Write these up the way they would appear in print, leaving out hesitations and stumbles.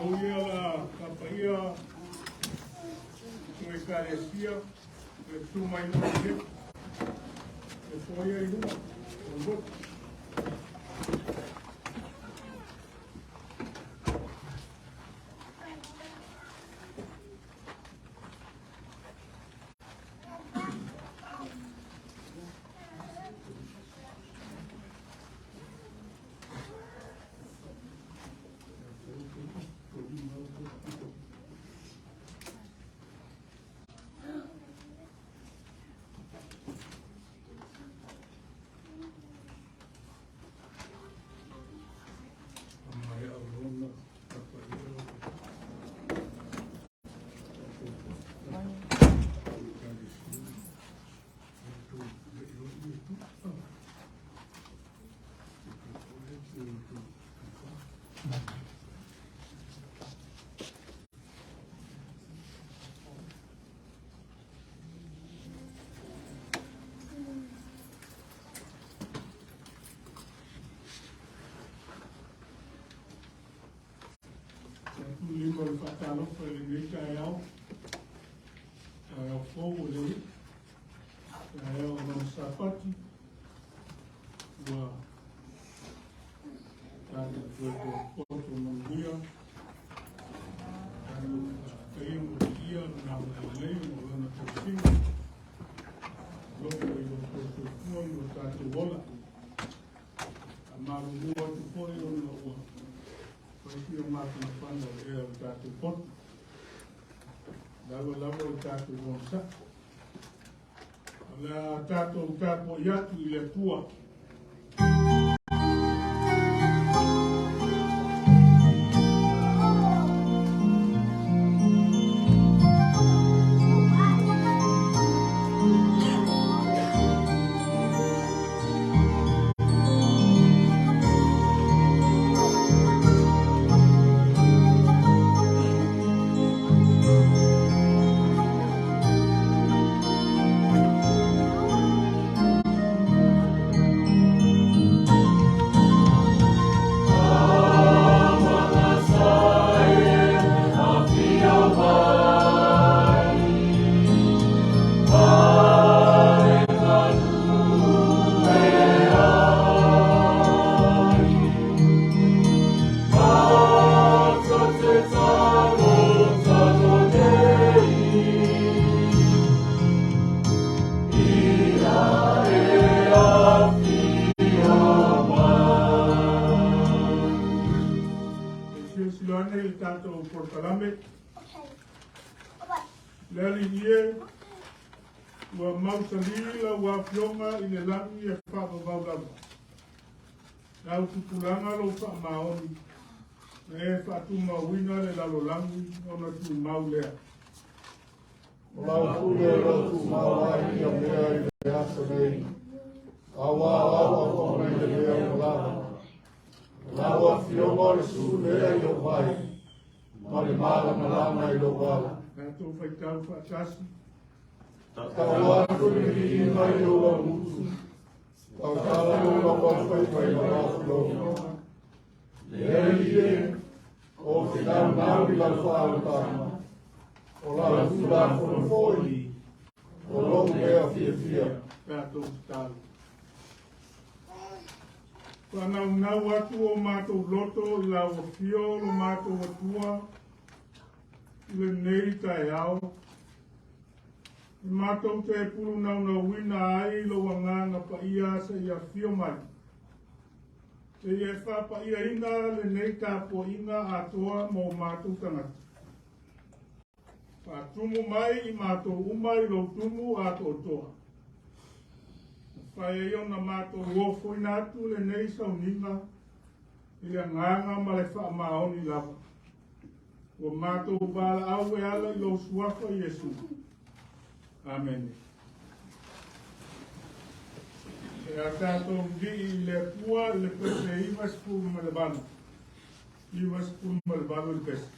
Tatou ia o le a papaia tou Ekalesia e tu mai luma nei. E foia i luma, o lotu. Lima o le faatalofa i lenei taeao, taeao fou o le alii, taeao o lana Sapati, ua tatou toe potopoto manuia, tatou faafetaia ma viia lona agalelei ma lana tausiga, alofa i lo outou soifua ma lo tatou ola. Faamalulu atu foi ona ua fai si o mafanafana o le ea o le tatou poto. Lava lava o le tatou onosai. O le a tatou tapuai atu i le Atua. Silasila ane i le tatou polokalame. Le Alii e, ua mausali lau Afioga i le lagi e faavavau lava. Lau tupulaga lou faamaoni, na e faatumauina le lalolagi ona tumau lea. O lau pule o lo o tumau ai ia mea i le aso nei, auā au auauna i le mea ua lava. O lau Afioga o le sulu lea i lou vai, ma le malamalama i lou ala. Tatou faitau faatasi. Tau atu le viiga i lou augutu, tautala lou lauaufaiva i lau Afioga. Le Alii e, ou te naunau i lau faaolataga, o lau Tulafono foi, o lou mea fiafia. Tatou tatalo. Faanaunau atu o matou loto i lau afio lo matou Atua i lenei taeao. E matou te pulunaunauina ai lou agaga paia seia afio mai. Seia e faapaiaina lenei tapuaiga atoa mo matou tagata. Faatumu mai i matou uma i lou tumu atoatoa. Mafai ai ona matou ofoina atu lenei sauniga i le agaga ma le faamaoni lava. Ua matou valaau e ala i lou suafa Iesu. Amene. E a tatou vii i le Atua i le pese 98. 98 le pese.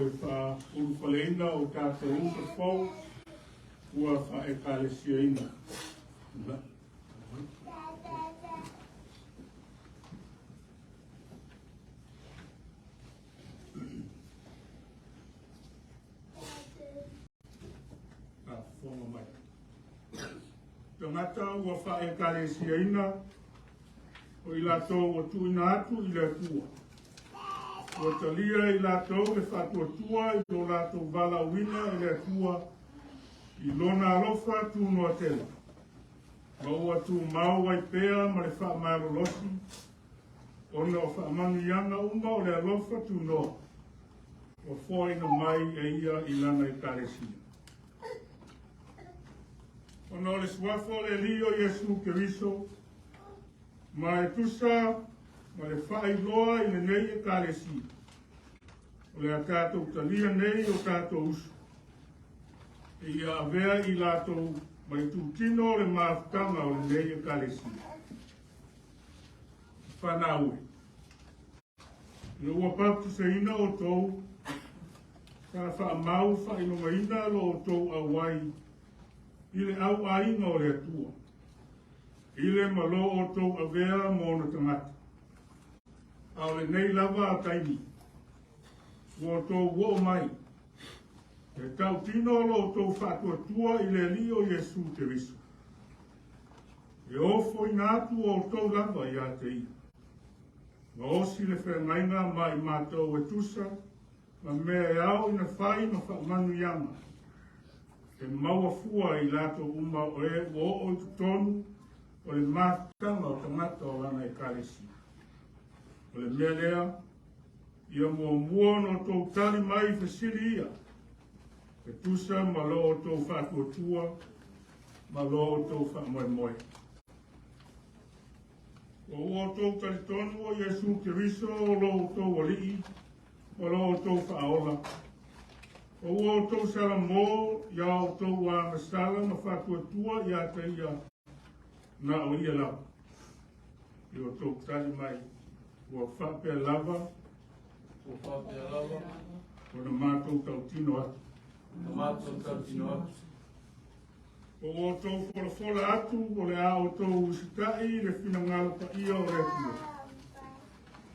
le faaulufaleina o tatou uso fou ua faaekalesiaina. Faafofoga mai. Tagata ua faaekalesiaina o i latou ua tuuina atu i le Atua. Ua talia i latou le faatuatua i lo latou valaauina e le Atua i lona alofa tunoa tele, ma ua tumau ai pea ma le faamalolosi ona o faamanuiaga uma o le alofa tunoa ua foaina mai e ia i lana ekalesia. Ona o le suafa o le Alii o Iesu Keriso, ma e tusa ma le faailoa i lenei ekalesia, o le a tatou talia nei o tatou uso, e ia avea i latou ma itutino o le mafutaga o lenei ekalesia. Fanau e, ina ua papatiseina outou, sa faamau faailogaina lo outou auai i le auaiga o le Atua, i le ma lo outou avea ma ona tagata. A o lenei lava a taimi, ua outou oo mai, e tautino lo outou faatuatua i le Alii o Iesu Keriso. E ofoina atu o outou lava ia te ia. Ma osi le feagaiga ma i matou e tusa, ma mea e ao ina fai ma faamanuiaga. E maua fua i latou uma o e ua oo i totonu o le mafutaga o tagata o lana ekalesia. O le mea lea, ia muamua ona outou tali mai i fesili ia, e tusa ma lo outou faatuatua ma lo outou faamoemoe. Ua outou talitonu o Iesu Keriso o lo outou Alii ma lo outou Faaola. Ua outou salamo ia outou agasala ma faatuatua ia te ia na o ia lava. I outou tali mai, ua faapea lava, Ua faapea lava, ona matou tautino atu. Na matou tautino atu. Ua outou folafola atu o le a outou usitai i le finagalo paia o le Atua.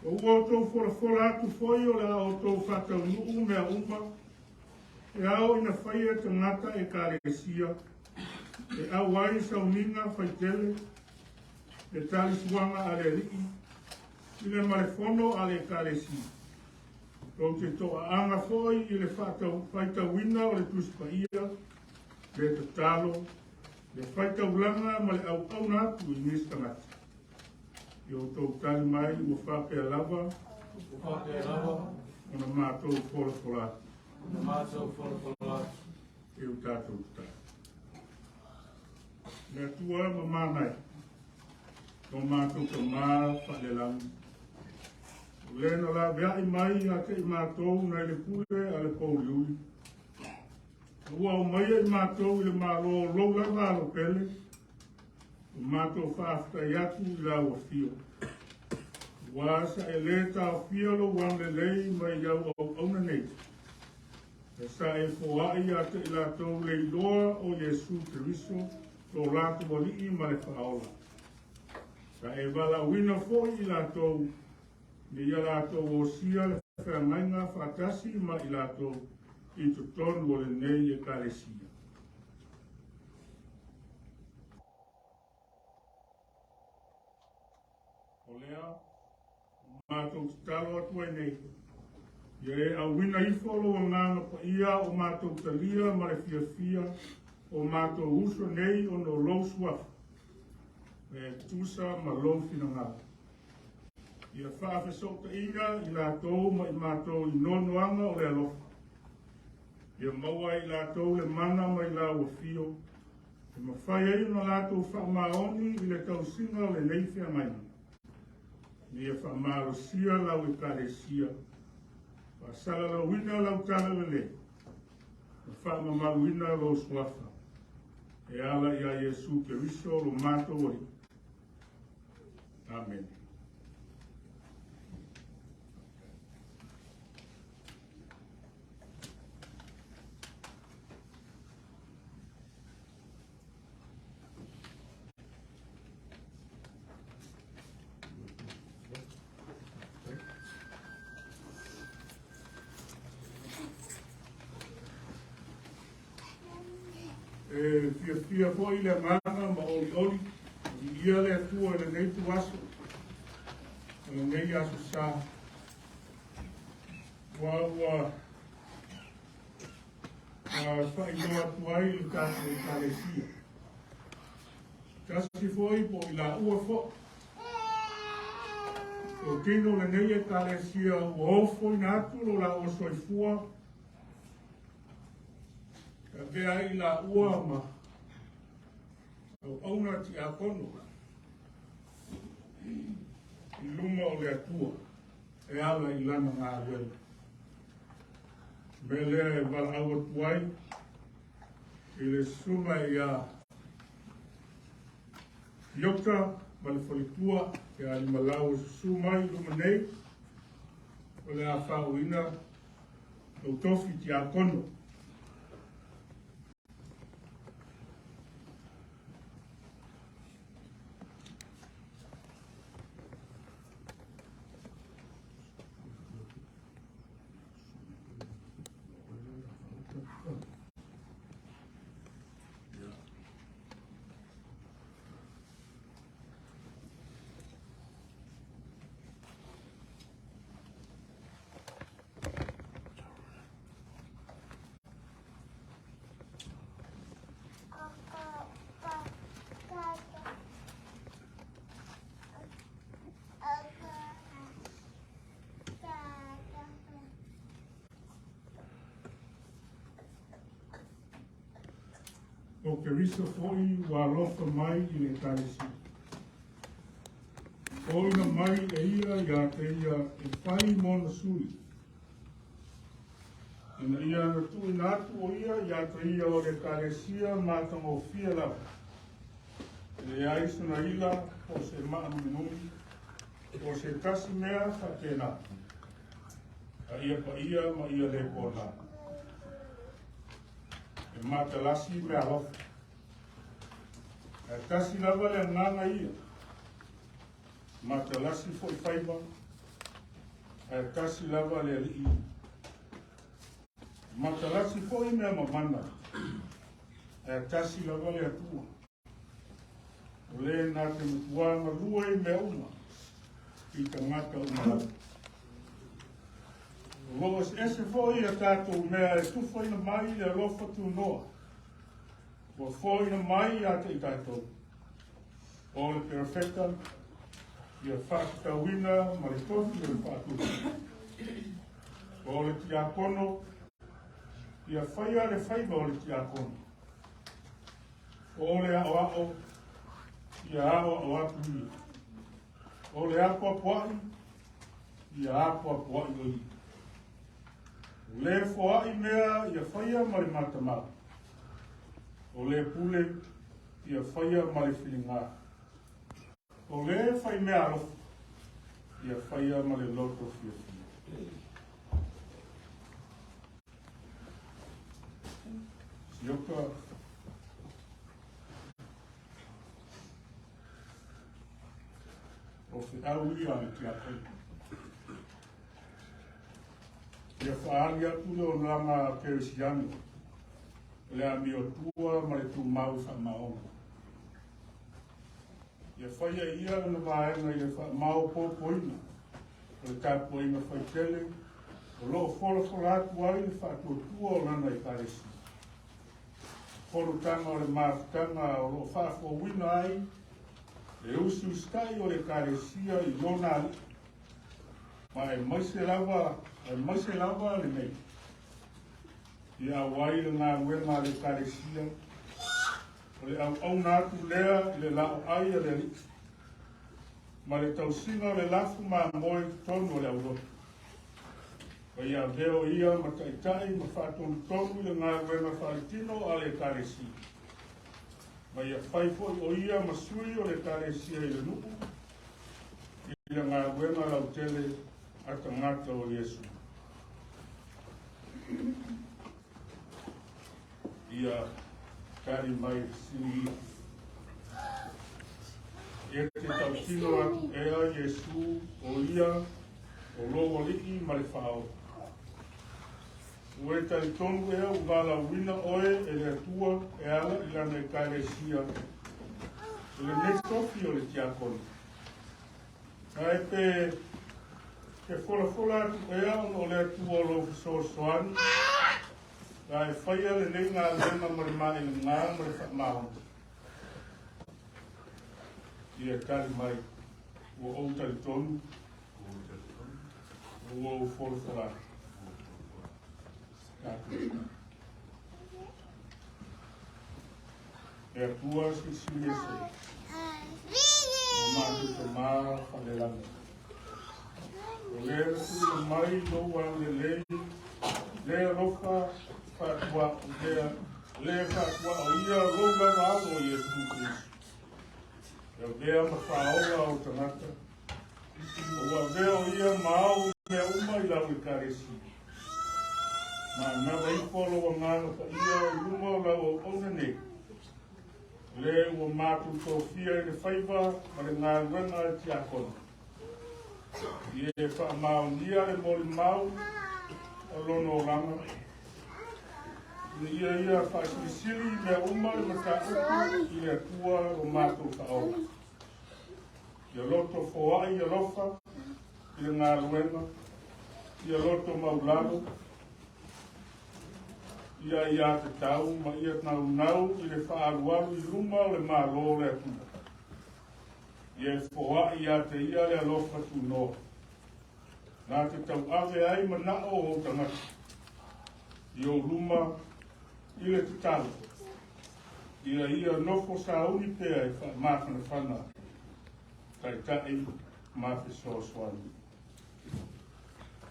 Ua outou folafola atu foi o le a outou faataunuu mea uma e ao ina faia tagata ekalesia, e auai sauniga faitele, le talisuaga a le Alii, i le ma le fono a le ekalesia. Tou te toaaga foi i le faitauina o le Tusi Paia, le tatalo, le faitaulaga ma le auauna atu i nisi tagata. I outou tali mai ua faapea lava, Ua faapea lava, ona matou folafola atu. Na matou folafola atu. E o tatou tatalo. Le Atua mamanai, o matou tamā faalelagi, o lena laveai mai ia te i matou nai le pule a le pouliuli. Ua aumaia i matou i le malo lou lava alo pele, o matou faafetai atu i lau afio. Ua sa e le taofia lou agalelei mai au auauna nei. E sa e foai ia te i latou le iloa o Iesu Keriso, lo latou Alii ma le Faaola. Sa e valaauina foi i latou, ina ia latou osia le feagaiga faatasi ma i latou i totonu o lenei ekalesia. O lea, matou tatalo atu ai nei, ia e auina ifo lou agaga paia o matou talia ma le fiafia o matou uso nei ona o lou suafa, e tusa ma lou finagalo. Ia faafesootaiga i latou ma i matou i noanoaga o le alofa. Ia maua i latou le mana mai lau afio, e mafai ai ona latou faamaoni i le tausiga o lenei feagaiga. Ia faamalosia lau ekalesia, faasalalauina lau talalelei, ma faamamaluina lou suafa, e ala ia Iesu Keriso lo matou Alii. Amen. fiafia foi le agaga ma olioli, viia le Atua i lenei ituaso, o lenei aso sa. Ua faailoa atu ai le tatou Ekalesia. Tasi foi po o i laua foi. Totino lenei Ekalesia ua ofoina atu lo laua soifua, avea ai i laua ma auauna tiakono i luma o le Atua e ala i lana galuega. Mea lea e valaau atu ai i le susuga ia Ioka ma le faletua ia Alimalau e susu mai i luma nei, o le a faauuina lou tofi tiakono. O Keriso foi ua alofa mai i le Ekalesia. Foina mai e ia ia te ia e fai mona sui. Ina ia na tuuina atu o ia ia te ia o le Ekalesia matagofie lava. E leai sona ila po o se maanuminumi, po o se tasi mea faapena. A ia paia ma ia le pona. E matalasi meaalofa. Ae tasi lava le agaga ia. Matalasi foi faiva. Ae tasi lava le alii. Matalasi foi mea mamana. Ae tasi lava le Atua. O le na te matua galue i mea uma i tagata uma lava. O loo eseese foi a tatou mea e tufaina mai le alofa tunoa ua foina mai ia te i tatou. O le perofeta ia faatatauina ma le tofi o le faatupu. O le tiakono ia faia le faiva o le tiakono. O le aoao ia aoao atu ia. O le apoapoai ia apoapoai o ia. O le foai mea ia faia ma le matamau. O le pule ia faia ma le filiga. O le fai mea alofa ia faia ma le loto fiafia. Sioka o feau ia a le tiakono. Ia faaali atu le olaga kerisiano, o le amiotua ma le tumau faamaoni. Ia faia e ia lana vaega i le faamaopoopoina o le tapuaiga faitele o loo folafola atu ai le faatuatua o lana Ekalesia. Fonotaga o le mafutaga o loo faafouina ai le usiusitai o le Ekalesia i lona alii, ma aemaise lava lenei. Ia auai le galuega a le Ekalesia, o le auauna atu lea i le laoai a le alii, ma le tausiga o le lafu mamoe i totonu o le aulotu. Ma ia avea o ia ma taitai ma faatonutonu i le galuega faaletino a le Ekalesia. Ma ia fai foi o ia ma sui o le Ekalesia i le nuu, i le galuega lautele a tagata o Iesu. Ia tali mai fesili ia. E te tautino atu ea Iesu o ia o lou alii ma le faaola. Ua e talitonu ea ua valaauina oe e le Atua e ala i Lana Ekalesia i lenei tofi o le tiakono. Ae pe te folafola atu ea ona o le Atua o lou fesoasoani la e faia lenei galuega ma le maelega ma le faamaoni. Ia tali mai, ua ou talitonu, ua ou folafola atu. Tatou. E Atua silisili ese, o matou Tamā falelagi. O lea na tuuina mai lou aulelei, le alofa faatua lea, le faatuaoia lou lava alo Iesu Keriso. E avea ma faaola o tagata, ua avea o ia ma ao mea uma i lau Ekalesia. Ma anava ifo lou Agaga Paia i luma o lau auauna nei, le ua matou tofia i le faiva ma le galuega a le tiakono. Ia e faamaonia le molimau o lona olaga, ina ia ia faasilisili mea uma le mataupu i le Atua lo matou faaola. Ia loto foai alofa i le galuega, ia loto maulalo, ia ia tatau ma ia naunau i le faaalualu i luma o le Malo o le Atua. Ia e foai ia te ia le alofa tunoa. Na te tauave ai manao o ou tagata. I ou luma i le tatalo. Ia ia nofo sauni pea e faamafanafana taitai ma fesoasoani.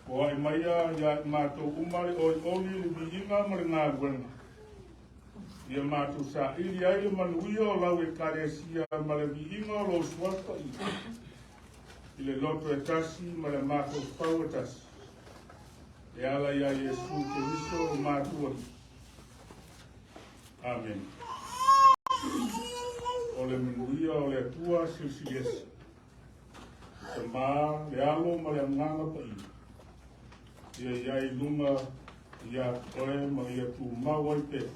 Foai maia ia i matou uma le olioli le viiga ma le galuega. Ia matou saili ai le manuia o lau Ekalesia ma le viiga o lou suafa i le loto e tasi ma le mafaufau e tasi. E ala ia Iesu Keriso o matou Alii. Amen. O le manuia o le Atua silisili ese. Le Tamā, le Alo ma le Agaga Paia. Ia i ai luga ia te oe ma ia tumau ai pea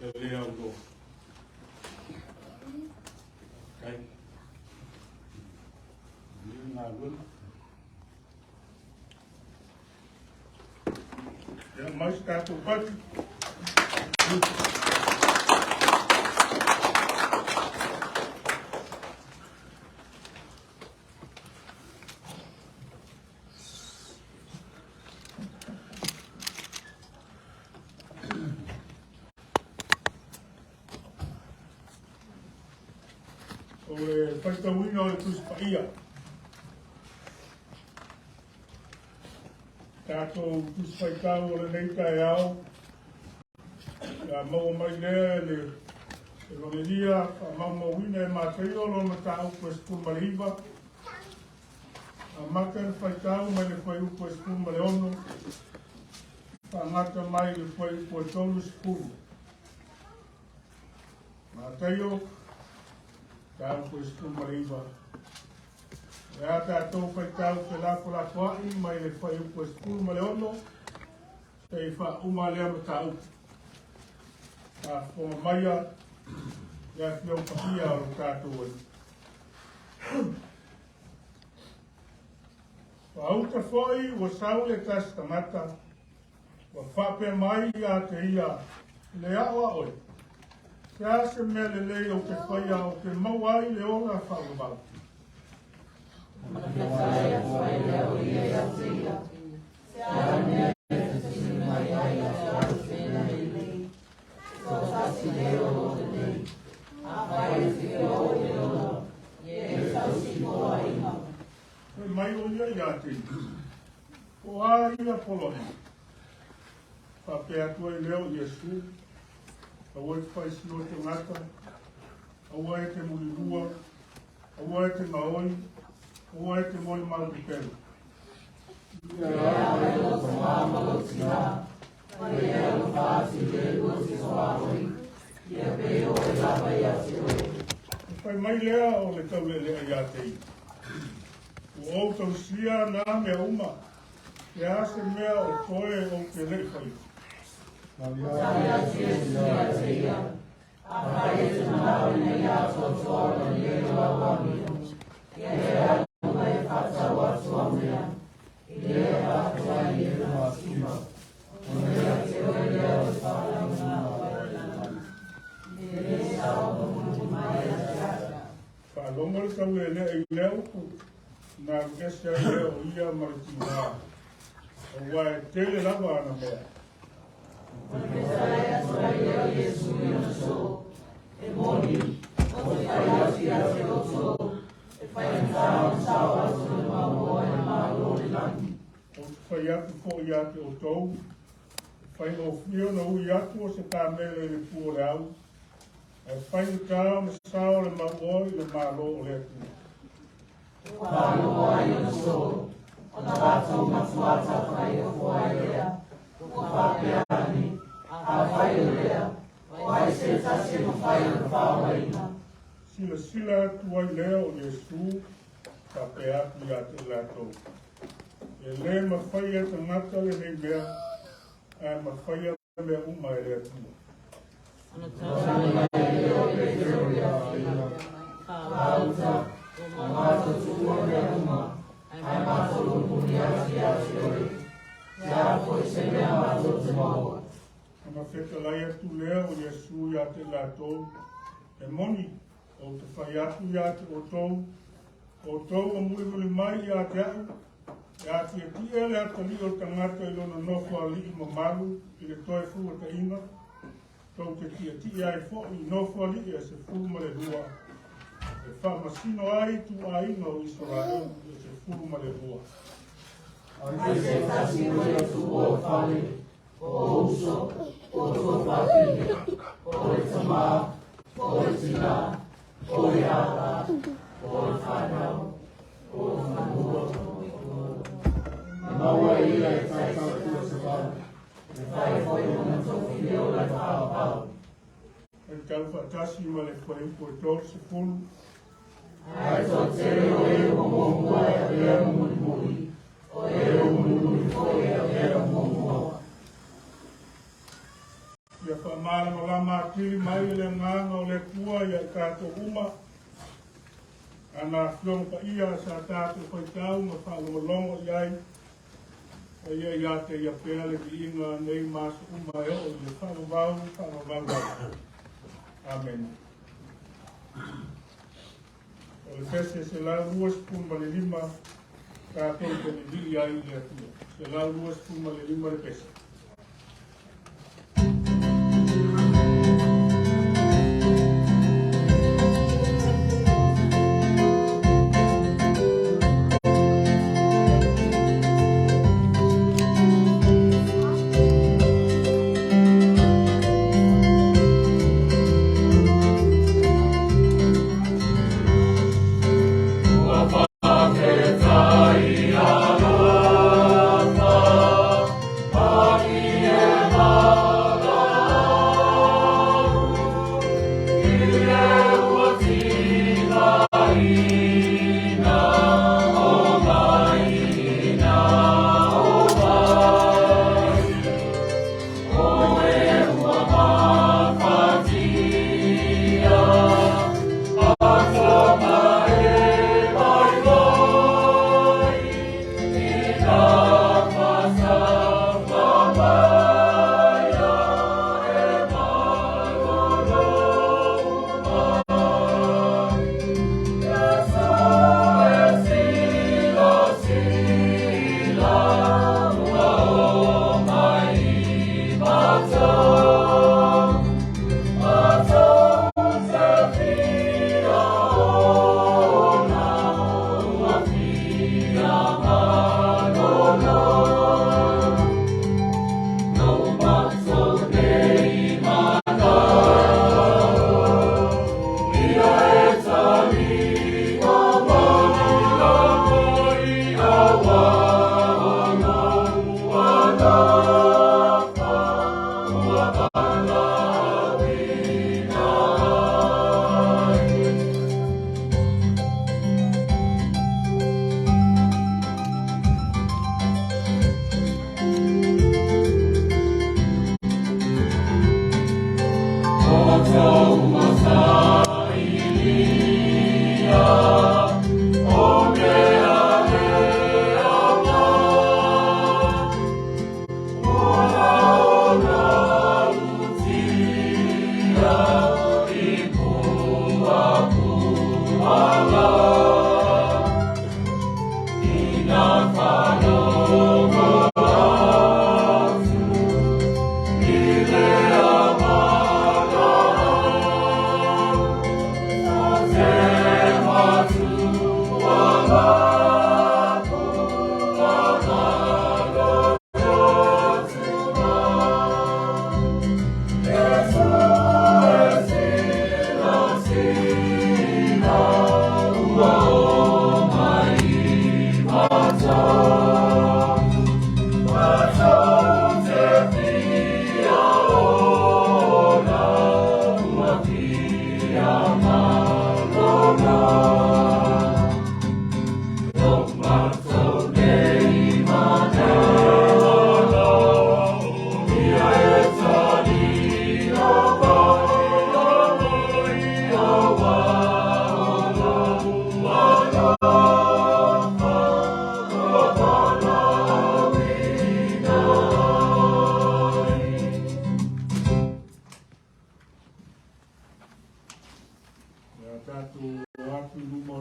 e le auloa. Okay. Galuega. Ia mai se tatou pati. O le faitauina o le Tusi Paia. Tatou Tusi Faitau o lenei taeao, ia maua mai lea e le Evagelia faamaumauina e Mataio lona mataupu e 19, amata le faitau mai le fuaiupu e 16, faagata mai le fuaiupu e 30. Mataio, mataupu e 19. O le a tatou faitau felafolafoai mai le fuaiupu e 16, seia faauma lea mataupu. Faafofoga maia le Afioga Paia o lo tatou Alii. Faauta foi ua sau le tasi tagata, ua faapea mai ia te ia, le aoao e, se a se mea lelei ou te faia ou te maua ai le ola faavavau. Fai mai o ia ia te ia, o a ia poloaiga? Faapea atu ai lea o Iesu, aua e te faisio i tagata, aua e te mulilua, aua e te gaoi, aua e te molimau pepelo. Fai mai lea o le taulealea ia te ia, ua ou tausia nā mea uma. Le a se mea o toe ou te le'i faia? Faalogo le taulelea i lea upu, na alu ese ai lea o ia ma le tiga, auā e tele lava ana mea. Ou te fai atu foi ia te outou, e faigofie ona ui atu o se kamela i le pu o le au, ae faigata ona sao le mauoa i le Malo o le Atua. Silasila atu ai lea o Iesu, faapea atu ia te i latou, E lē mafai e tagata lenei mea, ae mafai mea uma e le Atua. Ona fetalai atu lea o Iesu ia te i latou, E moni, ou te fai atu ia te outou, o outou ua mulimuli mai ia te a'u, e atietie le atalii o le tagata i lona nofoalii mamalu i le toe fruataiga, tou te tietie ai fo'i i nofoalii e 12, e faamasino ai ituaiga o Isaraelu e 12. Faitau faatasi ma le fuaiupu e 30. Ia faamalamalama atili mai e le Agaga o le Atua ia i tatou uma ana Afioga Paia sa tatou faitau ma faalogologo i ai, a ia ia te ia pea le viiga nei ma aso uma e oo i le faavavau faavavau lava. Amene. O le pese 125 tatou te lilii ai i le Atua. 125 le pese.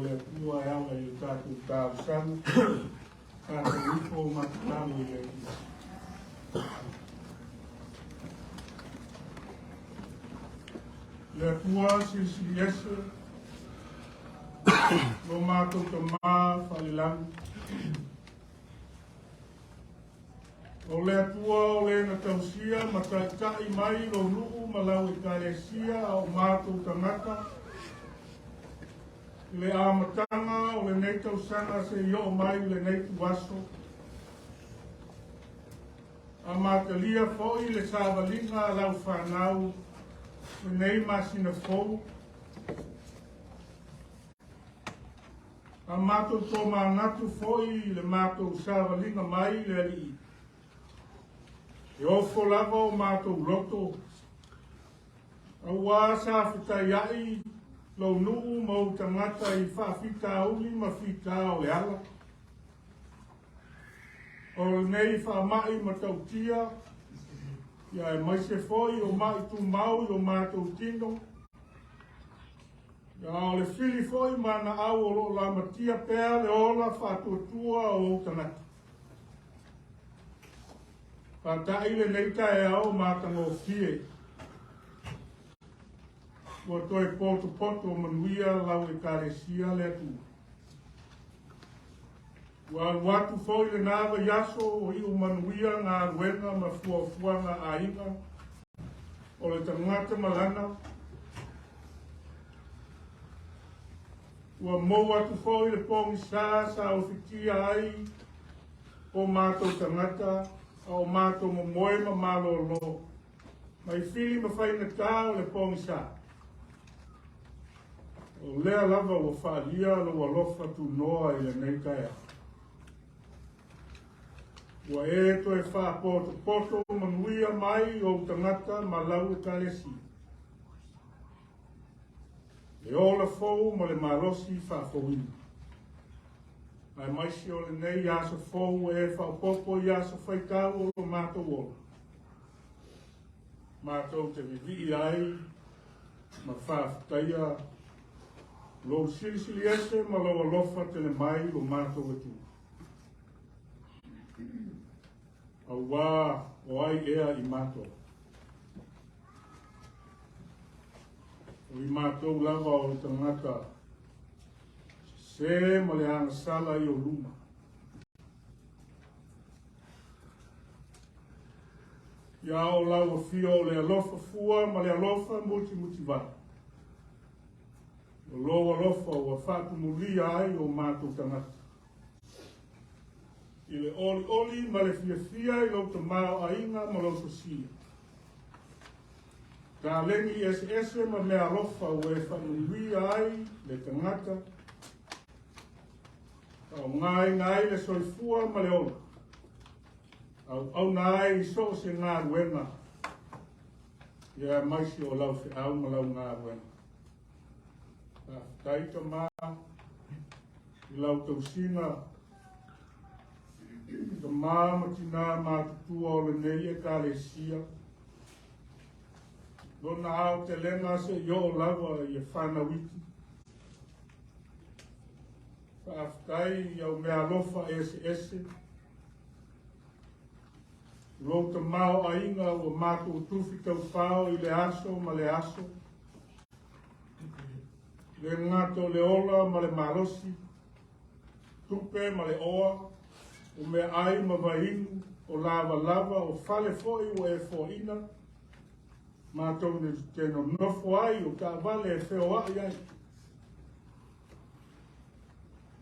o le Atua e ala i le tatou talosaga, tatou ifo ma tatalo i le Atua. Le Atua Silisili Ese, lo matou Tamā faalelagi, O le Atua o le na tausia ma taitai mai lou nuu ma lau ekalesia a o matou tagata i le amataga o lenei tausaga seia oo mai i lenei ituaso. Amatalia foi le savaliga a lau fanau lenei masina fou. A matou tomanatu foi i le matou savaliga mai le Alii, e ofo lava o matou loto, auā sa fetaiai lou nuu ma ou tagata i faafitauli ma fita o le ala. O lenei faamai matautia, ia aemaise foi o mai tumau i o matou tino, A o le fili foi ma anaau o lo o lamatia pea le ola faatuatua o ou tagata. Faata'i lenei taeao matagofie ua toe potopoto manuia lau ekalesia le Atua. Ua alu atu foi lena vaiaso o iu manuia galuega ma fuafuaga a aiga o le tagata ma lana. Ua mou atu foi le pogisa sa ofitia ai o matou tagata a o matou momoe ma malolo mai fili ma faigata o le pogisa. O lea lava ua faaalia lou alofa tunoa i lenei taeao. Ua e toe faapotopoto manuia mai ou tagata ma lau ekalesia. Le ola fou ma le malosi faafouina. Aemaise o lenei aso fou ua e faaopoopo i aso faitau o lo matou ola. Matou te vivii ai ma faafetaia lou silisili ese ma lou alofa tele mai lo matou Atua. Auā o ai ea i matou? O i matou lava o le tagata sese ma le agasala i ou luma. Ia o lau afio o le alofa fua ma le alofa mutimutivai. O lou alofa ua faatumulia ai o matou tagata. I le olioli ma le fiafia i lou tamaoaiga ma lou sosia. Taleni eseese ma mea alofa ua e faamanuia ai le tagata, faaaogaina ai le soifua ma le ola, auauna ai i so o se galuega, ia aemaise o lau feau ma lau galuega. Faafetai Tamā i lau tausiga, tamā ma tinā matutua o lenei ekalesia, lona aotelega seia oo lava i fanau iti. Faafetai i au meaalofa eseese, lou tamaoaiga ua matou tufi taufao i le aso ma le aso, le gata o le ola ma le malosi, tupe ma le oa, o meaai ma vaiinu, o lavalava, o fale foi ua e foaina, matou te nonofo ai, o taavale e feoai ai.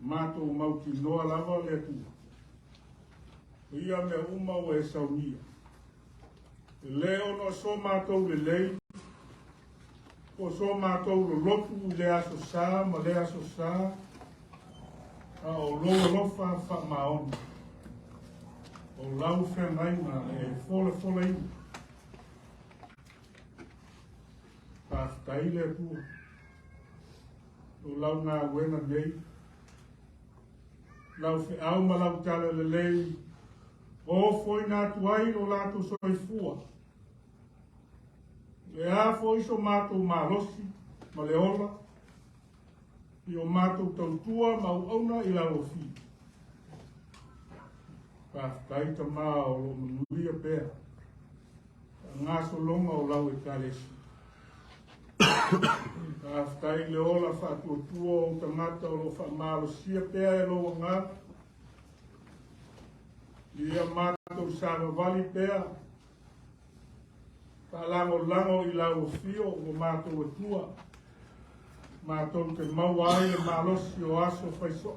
Matou mautinoa lava le Atua. O ia mea uma ua e saunia. E le ona o so matou lelei, po o so matou lolotu i le aso sa ma le aso sa, a o lou alofa faamaoni, o lau feagaiga e folafolaina. Faafetai le Atua o lau galuega nei, lau feau ma lau talalelei, o ofoina atu ai lo latou soifua. Le a foi so matou malosi ma le ola, I o matou tautua ma auauna i lau afio. Faafetai Tama o lo o manuia pea faagasologa o lau Ekalesia. Faafetai i le ola faatuatua o ou tagata o lo o faamalosia pea e lou agaga. Ia matou savavali pea, faalagolago i lau afio ua matou atua, matou te maua ai le malosi o aso fai soo,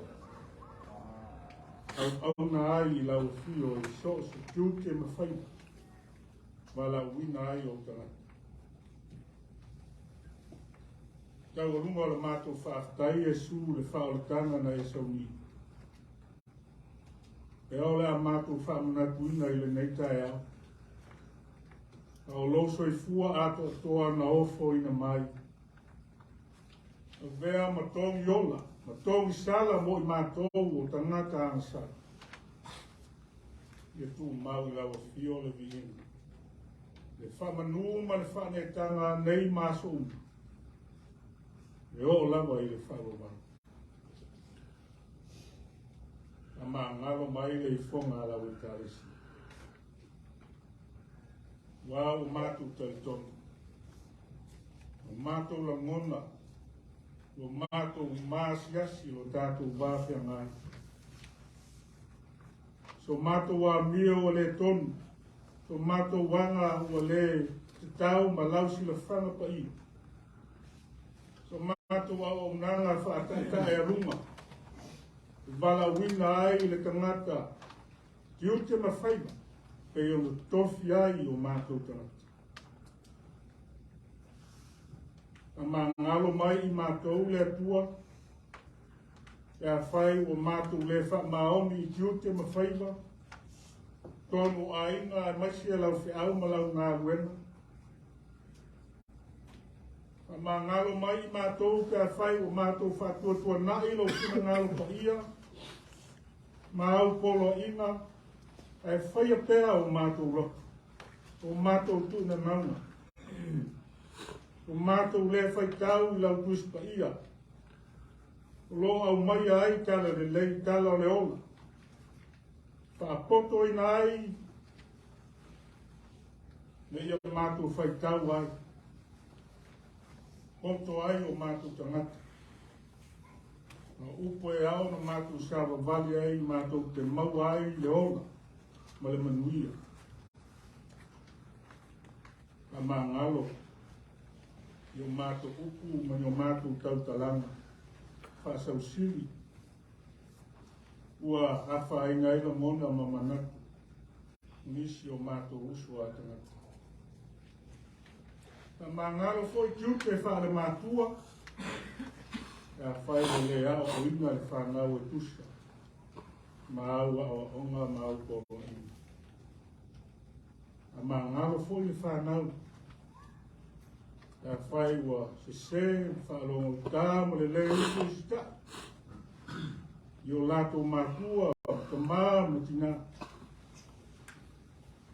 auauna ai i lau afio i so o se tiute ma faiva, valaauina ai ou tagata. Taualuga o le matou faafetai Iesu i le faaolataga na e saunia. Ea o le a matou faamanatuina i lenei taeao. A o lou soifua atoatoa na ofoina mai. Avea ma togi ola, ma togi sala mo i matou o tagata agasala. Ia tumau i lau afio le viiga, le faamanu ma le faaneetaga nei ma aso uma, e oo lava i le faavavau. Faamagalo mai le ifoga a lau Ekalesia. Ua ua matou talitonu, ua matou lagona, ua matou maasiasi lo tatou va feagai. So matou amio ua le tonu, so matou aga ua le tatau ma lau silafaga paia. So matou auaunaga faataetaealuga, e valaauina ai le tagata tiute ma faiva, pei ona tofi ai o matou tagata. Faamagalo mai i matou le Atua, pe afai ua matou le faamaoni i tiute ma faiva, tonu o aiga aemaise lau feau ma lau galuega. Faamagalo mai i matou pe afai ua matou faatuatuanai lou finagalo paia ma au poloaiga, ae faia pea o matou loto, o matou tuunanauga, o matou le faitau i lau Tusi Paia, o lo o aumaia ai tala lelei, tala o le ola, faapotoina ai, ina ia matou faitau ai, poto ai o matou tagata. Ma upu e ao na matou savavali ai, matou te maua ai le ola ma le manuia. Faamagalo i o matou upu ma ni o matou tautalaga faasausili ua afaina ai lagona ma manatu nisi o matou uso a tagata. Faamagalo foi tiute faalematua, pe afai ua le aoaoina le fanau e tusa ma au aoaoga ma au poloaiga. Faamagalo foi le fanau, pe afai ua sese ma faalogotata ma le le usiusitai i o latou matua, tama ma tina.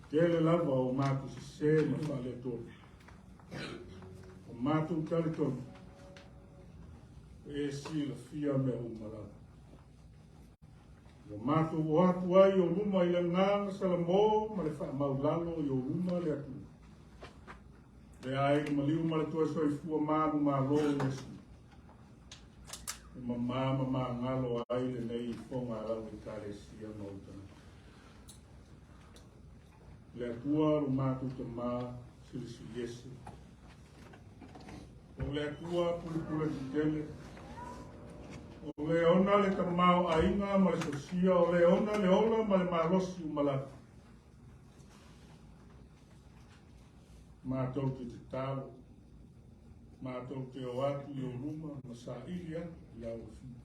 Tele lava o matou sese ma faaletonu. O matou talitonu, e silafia mea uma lava. Ua matou o atu ai i ou luma i le agaga salamo ma le faamaulalo i ou luma le Atua. Lea ai le maliu ma le toe soifua manumalo o Iesu. E mamā ma magalo ai lenei ifoga a lau Ekalesia ma ou tagata. Le Atua lo matou Tama Silisili Ese. O le Atua pulupule tetele, o le ona le tamaoaiga ma le sosia, o le ona le ola ma le malosi uma lava. Matou te tatalo, matou te o atu i ou luma ma saili atu i lau afio.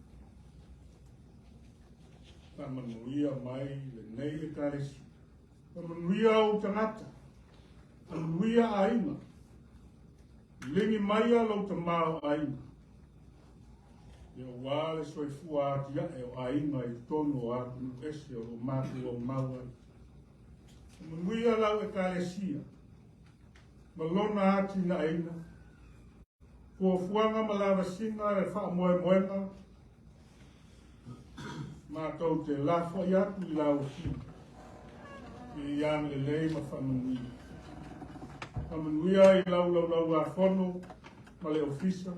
Faamanuia mai lenei Ekalesia. Faamanuia ou tagata, faamanuia aiga. Ligi maia lou tamaoaiga. Ia ua le soifua atiae o aiga i totonu o atunuu ese o lo o matou aumau ai. Faamanuia lau Ekalesia ma lona atinaeina. Fuafuaga ma lavasiga le faamoemoega matou te lafoai atu i lau Afioga i ia agalelei ma faamanuia. Faamanuia i lau laulauafono ma le ofisa.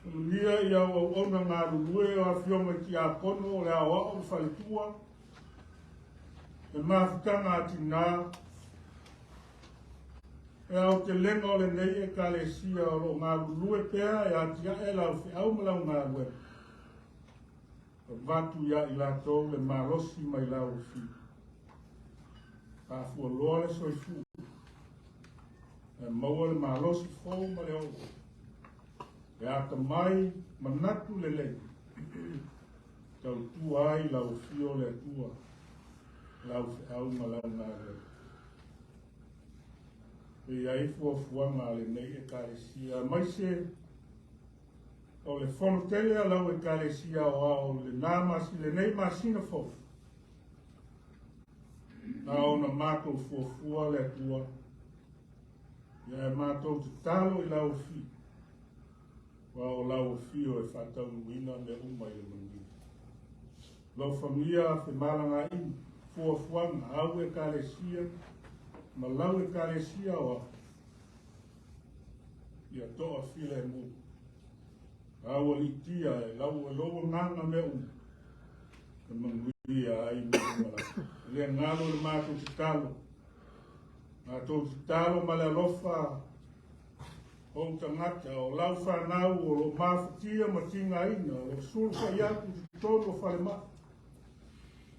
Faamanuia i au auauna galulue o afioga i tiakono o le aoao ma faletua, le mafutaga a tinā, e aotelega o lenei Ekalesia o lo o galulue pea e atiae lau feau ma lau galuega. Avatu ia i latou le malosi mai lau Afio. Faafualoa le soifua, ae maua le malosi fou ma le ola. E atamai manatu lelei, tautua ai lau Afio le Atua, lau feau ma lau galuega. E i ai fuafuaga a lenei Ekalesia, aemaise o le fono tele a lau Ekalesia aoao lenei masina fou. Na ona matou fuafua le Atua, ia e matou tatalo i lau Afio, aua o lau Afio e faataunuuina mea uma i le manuia. Alofagia femalagaaiga, fuafuaga, au Ekalesia ma lau Ekalesia aoao, ia toafilemu. Aualiitia e lau e lou agaga mea uma, e manuia ai mea uma lava. E le galo le matou tatalo, matou tatalo ma le alofa o ou tagata, o lau fanau o lo o mafatia ma tigaina, o lo o sulufai atu i totonu o falemai.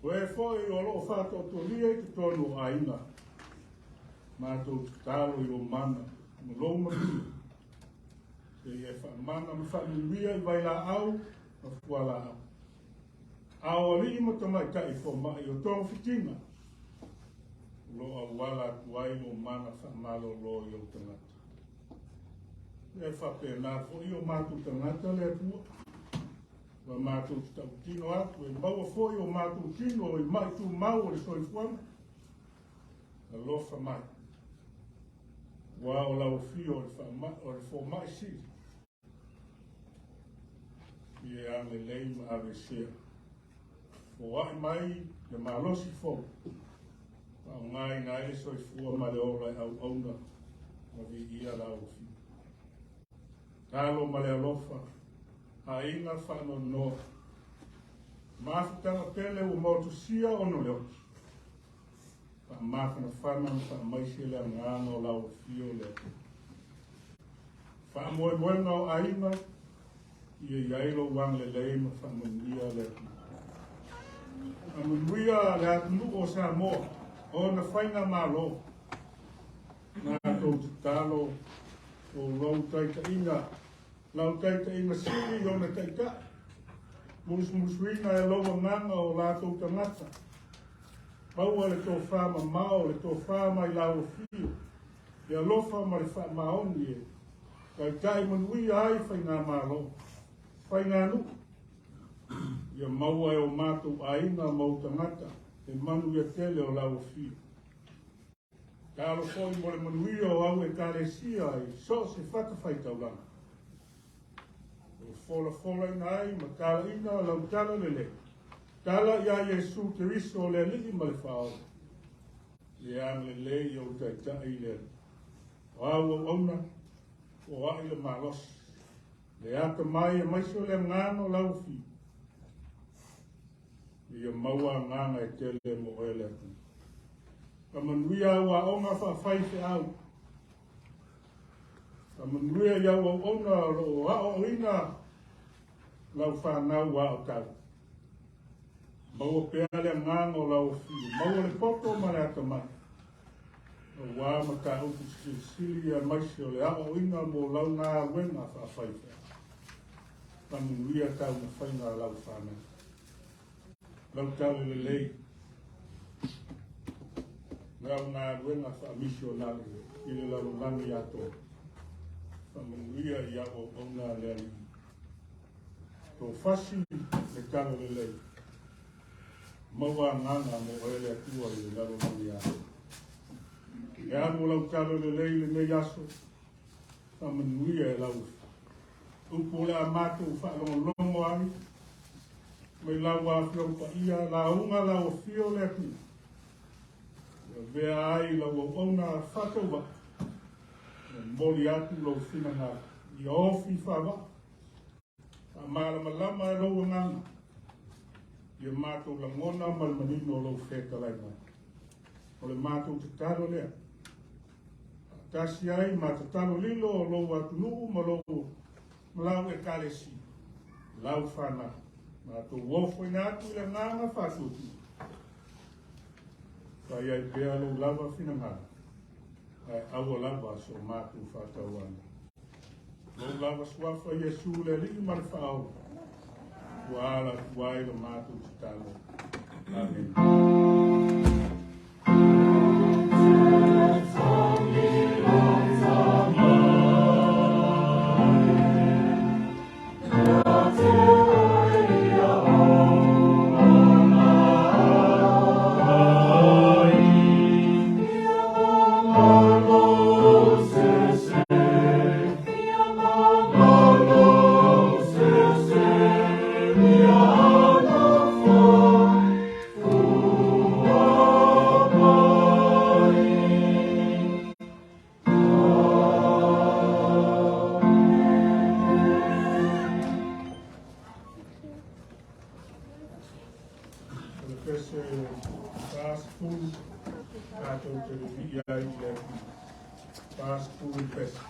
O e foi o lo o faatoatolia i totonu o aiga. Matou tatalo i lou mana ma lou manuia. Seia e faamana ma faamanuia i vailaau ma fualaau. Ao alii ma tamaitai fomai o togafitiga, o lo o auala atu ai lou mana faamalolo i ou tagata. E faapena foi o matou tagata le Atua. Ua matou tautino atu e maua foi o matou tino i mai tumau o le soifuaga. Alofa mai. Ua o lau afio o le fomai sili. Ia e agalelei ma avesea. Foai mai le malosi fou. Faaaogaina ai le soifua ma le ola e auauna ma viia lau afio. Talo ma le alofa, aiga faanoanoa. Mafutaga pele ua motusia ona o le oti. Faamafanafana ma faamaise le agaga o lau afio le Atua. Faamoemoega o aiga, ia i ai lou agalelei ma faamanuia le Atua. Faamanuia le atunuu o Samoa, ona faigamalo. Matou tatalo o lou taitaiga, lau taitaiga sili i ona taitai, musumusuina e lou agaga o latou tagata, maua le tofa mamao, le tofa mai lau afio, le alofa ma le faamaoni e taitai manuia ai faigamalo, faiganuu, ia maua e o matou aiga ma ou tagata le manuia tele o lau afio. Talo foi mo le manuia o au Ekalesia i so o se fatafaitaulaga. O folafolaina ai ma talaina lau tala lelei. Tala ia Iesu Keriso le Alii ma le Faaola. Ia agalelei i ou taitai le Alii. O au auauna, o ai le malosi. Le atamai aemaise o le agaga o lau afio. Ia maua agaga e tele mo oe le Atua. Faamanuia au aoga faafaifeau. Faamanuia i au auauna o lo o aoaoina lau fanau aotau. Maua pea le agaga o lau afio, maua le poto ma le atamai. Aua mataupu silisili aemaise o le aoaoina mo lau galuega faafaifeau. Faamanuia taumafaiga a lau fanau. Lau tala lelei, lau galuega faamisionale i le lalolagi atoa. Faamanuia i au auauna le Alii. Tofasi le tala lelei, maua agaga mo oe le Atua i le lalolagi atoa. E alu o lau tala lelei lenei aso, faamanuia e lau afio. Upu o le a matou faalogologo ai, mai lau Afioga Paia, lauga lau afio le Atua, e avea ai lau auauna faatauvaa, e momoli atu lou finagalo, ia ofi faavaa, faamalamalama e lou agaga, ia matou lagona ma le manino o lou fetalai mai. O le matou tatalo lea, faatasi ai ma tatalo lilo o lou atunuu ma lou ma lau ekalesia, lau fanau, matou ofoina atu i le agaga faatuatua, fai ai pea lou lava finagalo, ae aua lava so matou faatauana. Lou lava suafa Iesu le Alii ma le Faaola, ua ala atu ai le matou tatalo. Amene. O le pese 40, tatou te vivii ai i le Atua. 40 pese.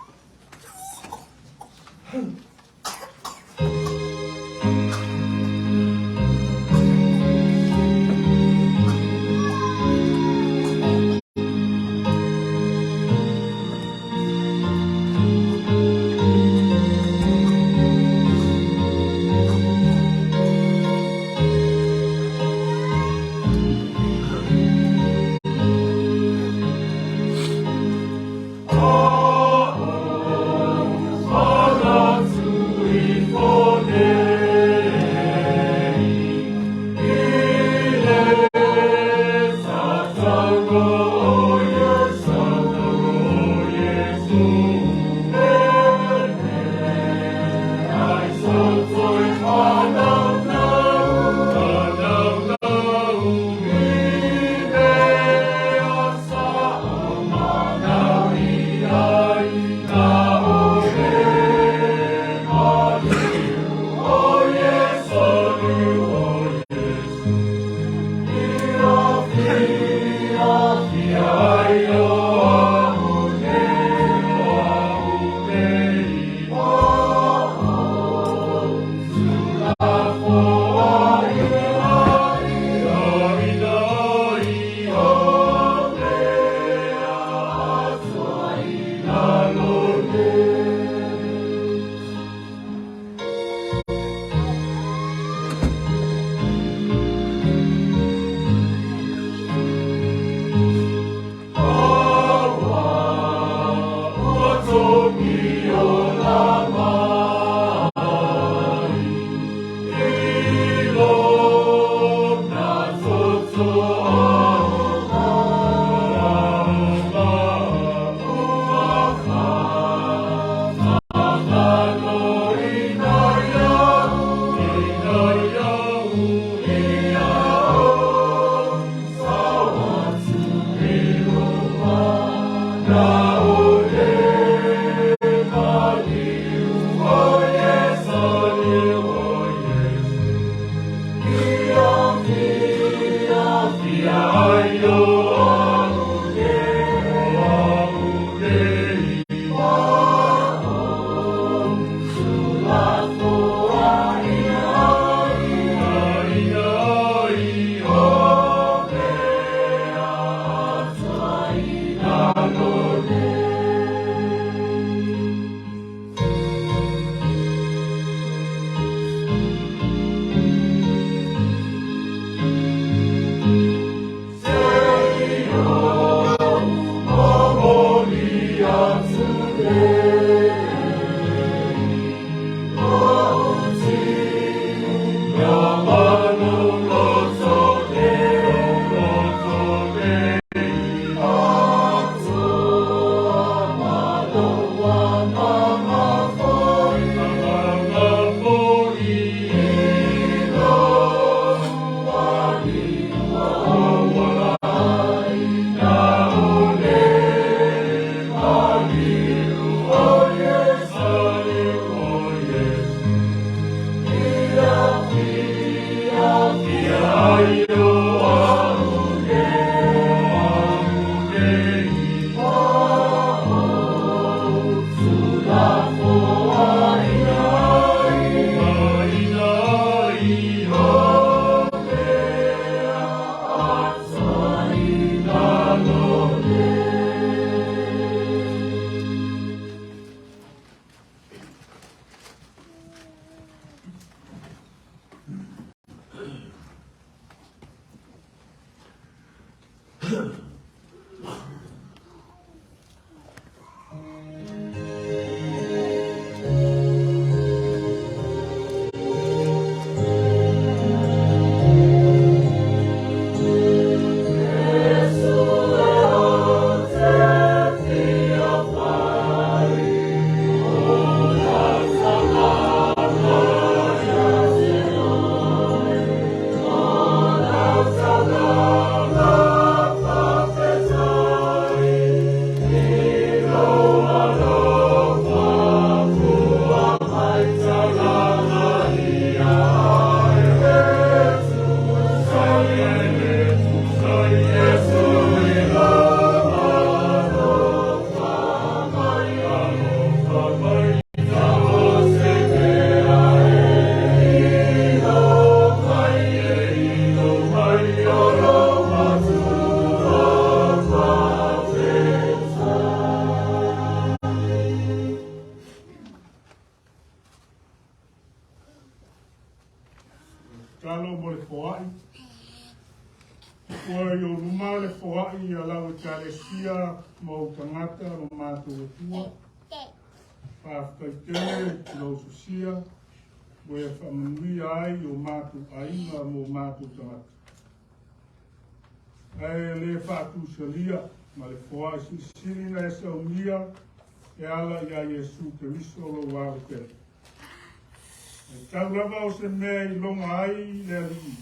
Talo mo le foai. Ua i o luma le foai ia lau ekalesia ma ou tagata lo matou Atua. Faafetai tele i lou sosia ua e faamanuia ai i o matou aiga ma o matou tagata. Ae le faatusalia ma le foai silisili na e saunia e ala ia Iesu Keriso lou Alo pele. E tau lava o se mea i loga ai le Alii,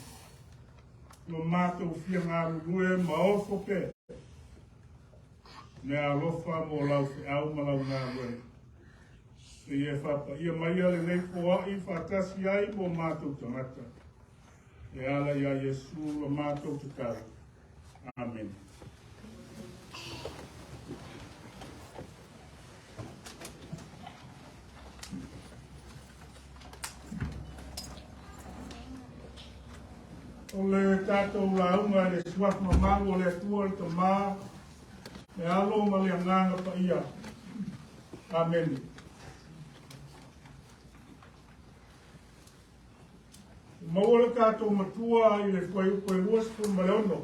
lo matou fia galulue ma ofo pea, mea alofa mo lau feau ma lau galuega. Seia e faapaia maia lenei foai faatasi ai mo matou tagata. E ala ia Iesu la matou tatalo. Amene. O le tatou lauga i le suafa mamalu o le Atua le Tama, le Alo ma le Agaga Paia. Amene. Ua maua le tatou Matua i le fuaiupu e 26.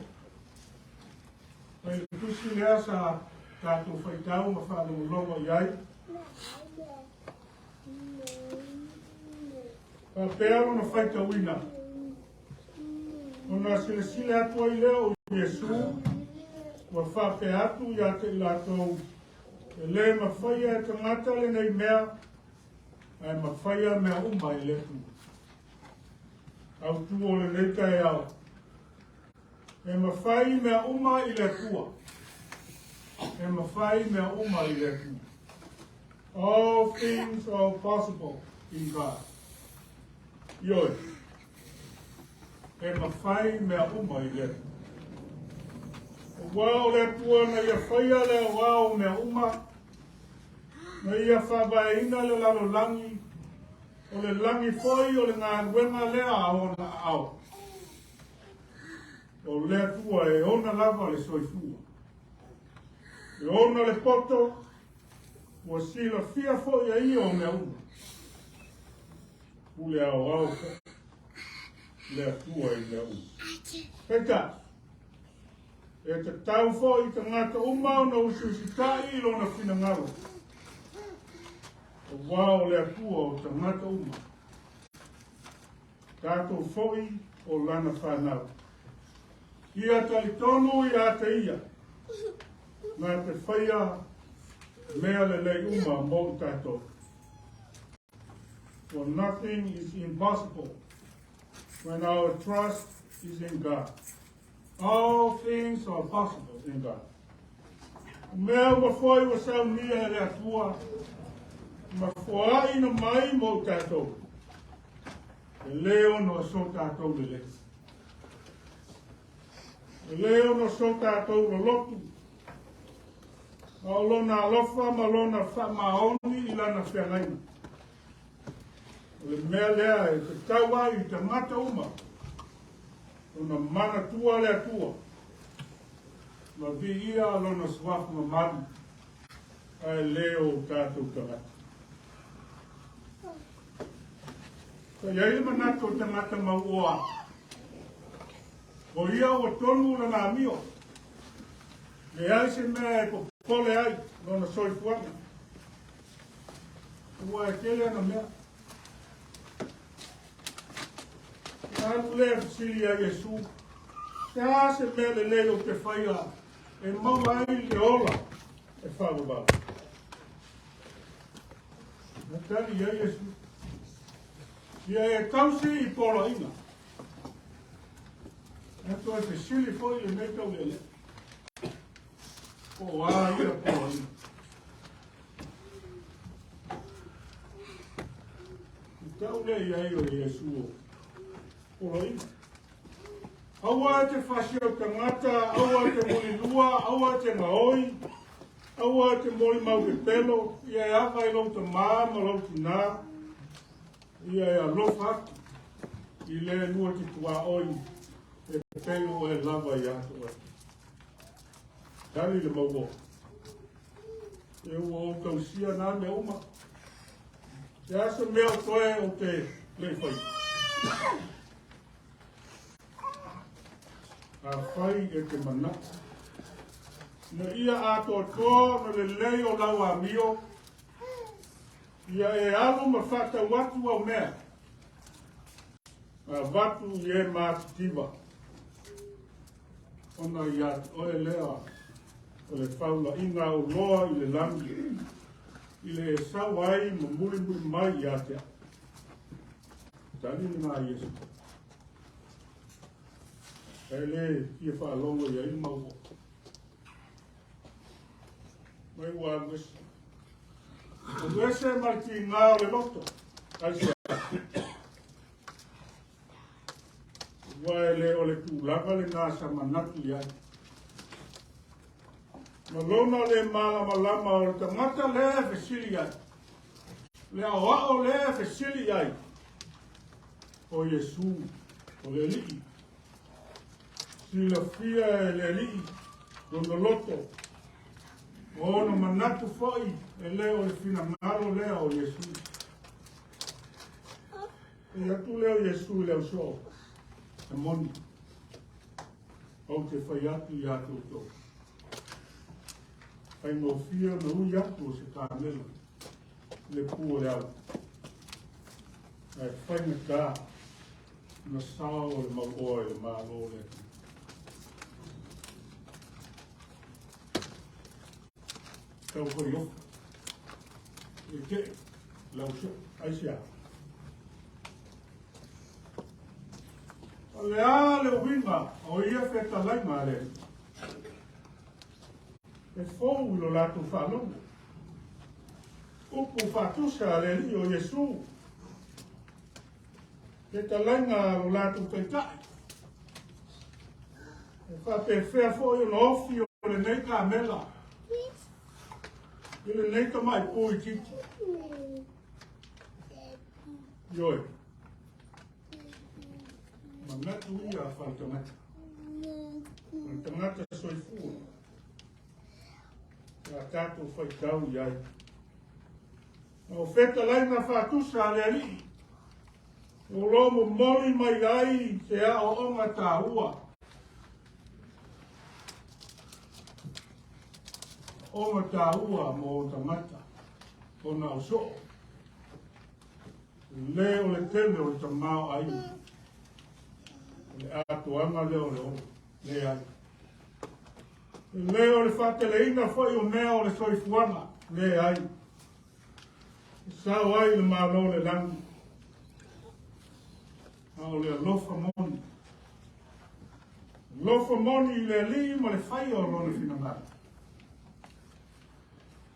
Mai le tusi lea sa tatou faitau ma faalogologo i ai. Faapea lona faitauina. Ona silasila atu ai lea o Iesu, ua faapea atu ia te i latou, e le mafaia e tagata lenei mea, ae mafaia mea uma e le Atua. Autu o lenei taeao, e mafai mea uma i le Atua. E mafai mea uma i le Atua. All things are possible in God. Ioe, e mafai mea uma i le Atua. Aua o le Atua na ia faia le aoao o mea uma, na ia faavaeina le lalolagi, o le lagi foi o le galuega lea a ona aao. O le Atua e ona lava le soifua. E ona le poto, ua silafia foi e ia o mea uma. Pule aoao foi le Atua i mea uma. Peitai, e tatau foi i tagata uma ona usiusitai i lona finagalo. Aua o le Atua o tagata uma. Tatou foi o lana fanau. Ia talitonu ia te ia, na te faia mea lelei uma mo i tatou. For nothing is impossible when our trust is in God. All things are possible in God. O mea uma foi ua saunia e le Atua, ma foai na mai mo i tatou. E lē ona o so tatou lelei. E lē ona o so tatou lolotu, a o lona alofa ma lona faamaoni i lana feagaiga. O le mea lea e tatau ai i tagata uma ona manatua le Atua ma viia lona suafa mamalu ae lē o tatou tagata. Sa i ai le manatu o tagata mauoa, o ia ua tonu lana amio, leai se mea e popole ai lona soifuaga, ua e tele ana mea. Na alu lea fesili ia Iesu, se a se mea lelei ou te faia e maua ai le ola e faavavau? Na tali i ai Iesu, ia e tausi i poloaiga. Na toe fesili foi lenei taulealea, po o a ia poloaiga? I tau lea i ai o Iesu o poloaiga. Aua e te fasi o tagata, aua e te mulilua, aua e te gaoi, aua e te molimau pepelo, ia e ava i lou tamā ma lou tinā, ia e alofa atu i le lua te tuaoi e pei o oe lava ia te oe. Tali le mauoa. E ua ou tausia nā mea uma. Se a se mea o toe ou te le i faia. Afai e te manatu ina ia atoatoa ona lelei o lau amio, ia e alu ma faatau atu au mea, avatu i e matitiva, ona ia te oe lea o le faulaiga auloa i le lagi, i le e sau ai ma mulimuli mai ia te au. Tali lena a Iesu. E le fia faalogo i ai le mauoa. Mai ua alu ese. Alu ese ma le tiga o le loto. Aisea? Ua e le o le tulaga lena sa manatu i ai. Ma lona le malamalama o le tagata lea e fesili ai. Le aoao lea e fesili ai. O Iesu, o le Alii. Silafia e le Alii lona loto, o ona manatu foi e le o le finagalo lea o Iesu. E atu lea o Iesu i le ausoo, e moni, ou te fai atu ia te outou. Faigofie ona ui atu o se kamela i le pu o le au. Ae faigata na sao o le mauoa i le Malo o le Atua. Tau foi ofa. E te lau soo, aisea. O le a le uiga o ia fetalaiga a le Alii? E fou i lo latou faalogo. Upu faatusa a le Alii o Iesu. Fetalaiga a lo latou Taitai. E faapefea foi ona ofi o lenei kamela i lenei tamai pu itiiti. Ioe. Manatu ia faletagata. Faletagata soifua. Ia tatou faitau i ai. O fetalaiga faatusa a le Alii, o lo momoli mai ai se aoaoga taua. Aoga taua mo tagata ona o soo. Le o le tele o le tamaoaiga. O le atoaga lea o le ola. Leai. Le o le faateleina foi o mea o le soifuaga. Leai. E sao ai le Malo o le lagi. A o le alofa moni. Alofa moni i le Alii ma le faia o lona finagalo.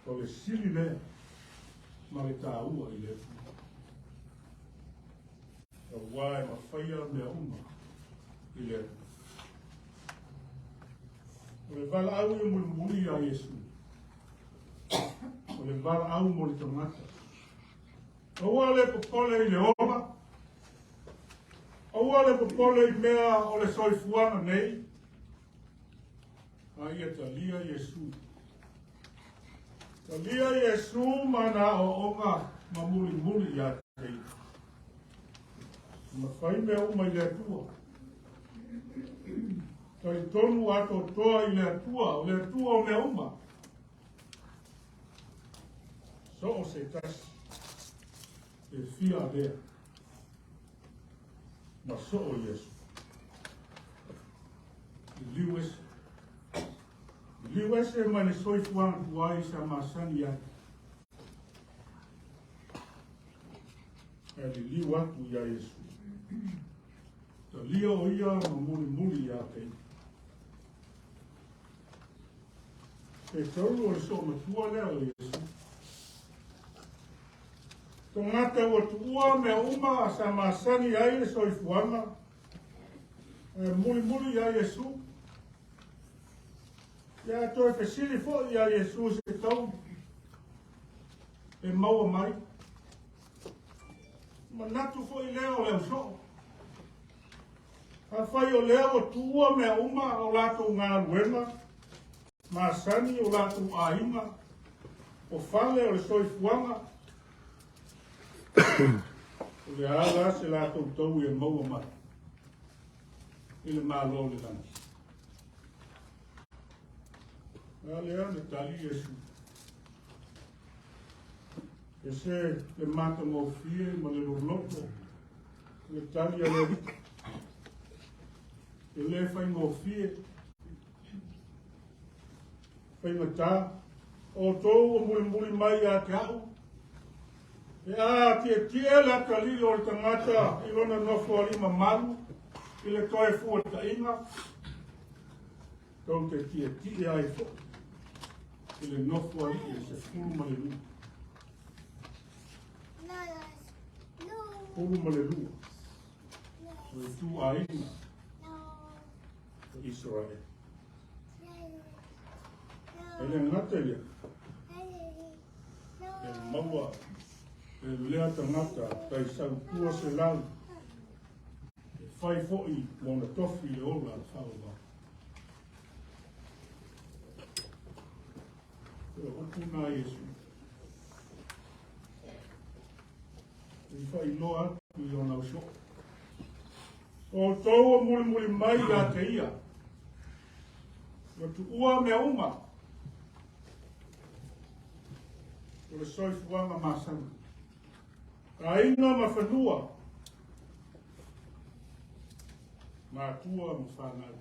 O le sili lea ma le taua i le Atua. Auā e mafaia mea uma i le Atua. O le valaau e mulimuli ia Iesu. O le valaau mo le tagata. Aua le popole i le ola. Aua le popole i mea o le soifuaga nei. A ia talia Iesu. Talia Iesu ma ana aoaoga ma mulimuli ia te ia. Mafai mea uma i le Atua. Talitonu atoatoa i le Atua, o le Atua o mea uma. So o se tasi e fia avea ma soo Iesu. Liliu ese. Liliu ese mai le soifuaga tuai sa masani ai. Ae liliu atu iā Iesu. Talia o ia ma mulimuli ia te ia. Pe taulu o le soomatua lea o Iesu. Tagata ua tuua mea uma sa masani ai le soifuaga, ae mulimuli iā Iesu. Ia toe fesili foi iā Iesu se taui e maua mai. Manatu foi lea o le ausoo. Afai o lea ua tuua mea uma o latou galuega, masani o latou aiga, o fale o le soifuaga, o le a la se latou taui e maua mai i le Malo o le lagi. A lea na tali Iesu. Ese le matagofie ma le loloto le tali a le Alii. E le faigofie, faigata, outou ua mulimuli mai ia te au, pe a tietie le atalii o le tagata i lona nofoalii mamalu i le toe fuata'iga, tou te tietie ai fo'i i le nofoalii e 12. 12 o ituaiga o Isaraele. E le gata ia, e maua e lea tagata tai 200 e fai fo'i mona tofi le ola faavavau. O upu na Iesu. I faailoa atu i ona ausoo. O outou ua mulimuli mai ia te ia. Ua tuua mea uma. O le soifuaga masani. Aiga ma fanua. Matua ma fanau.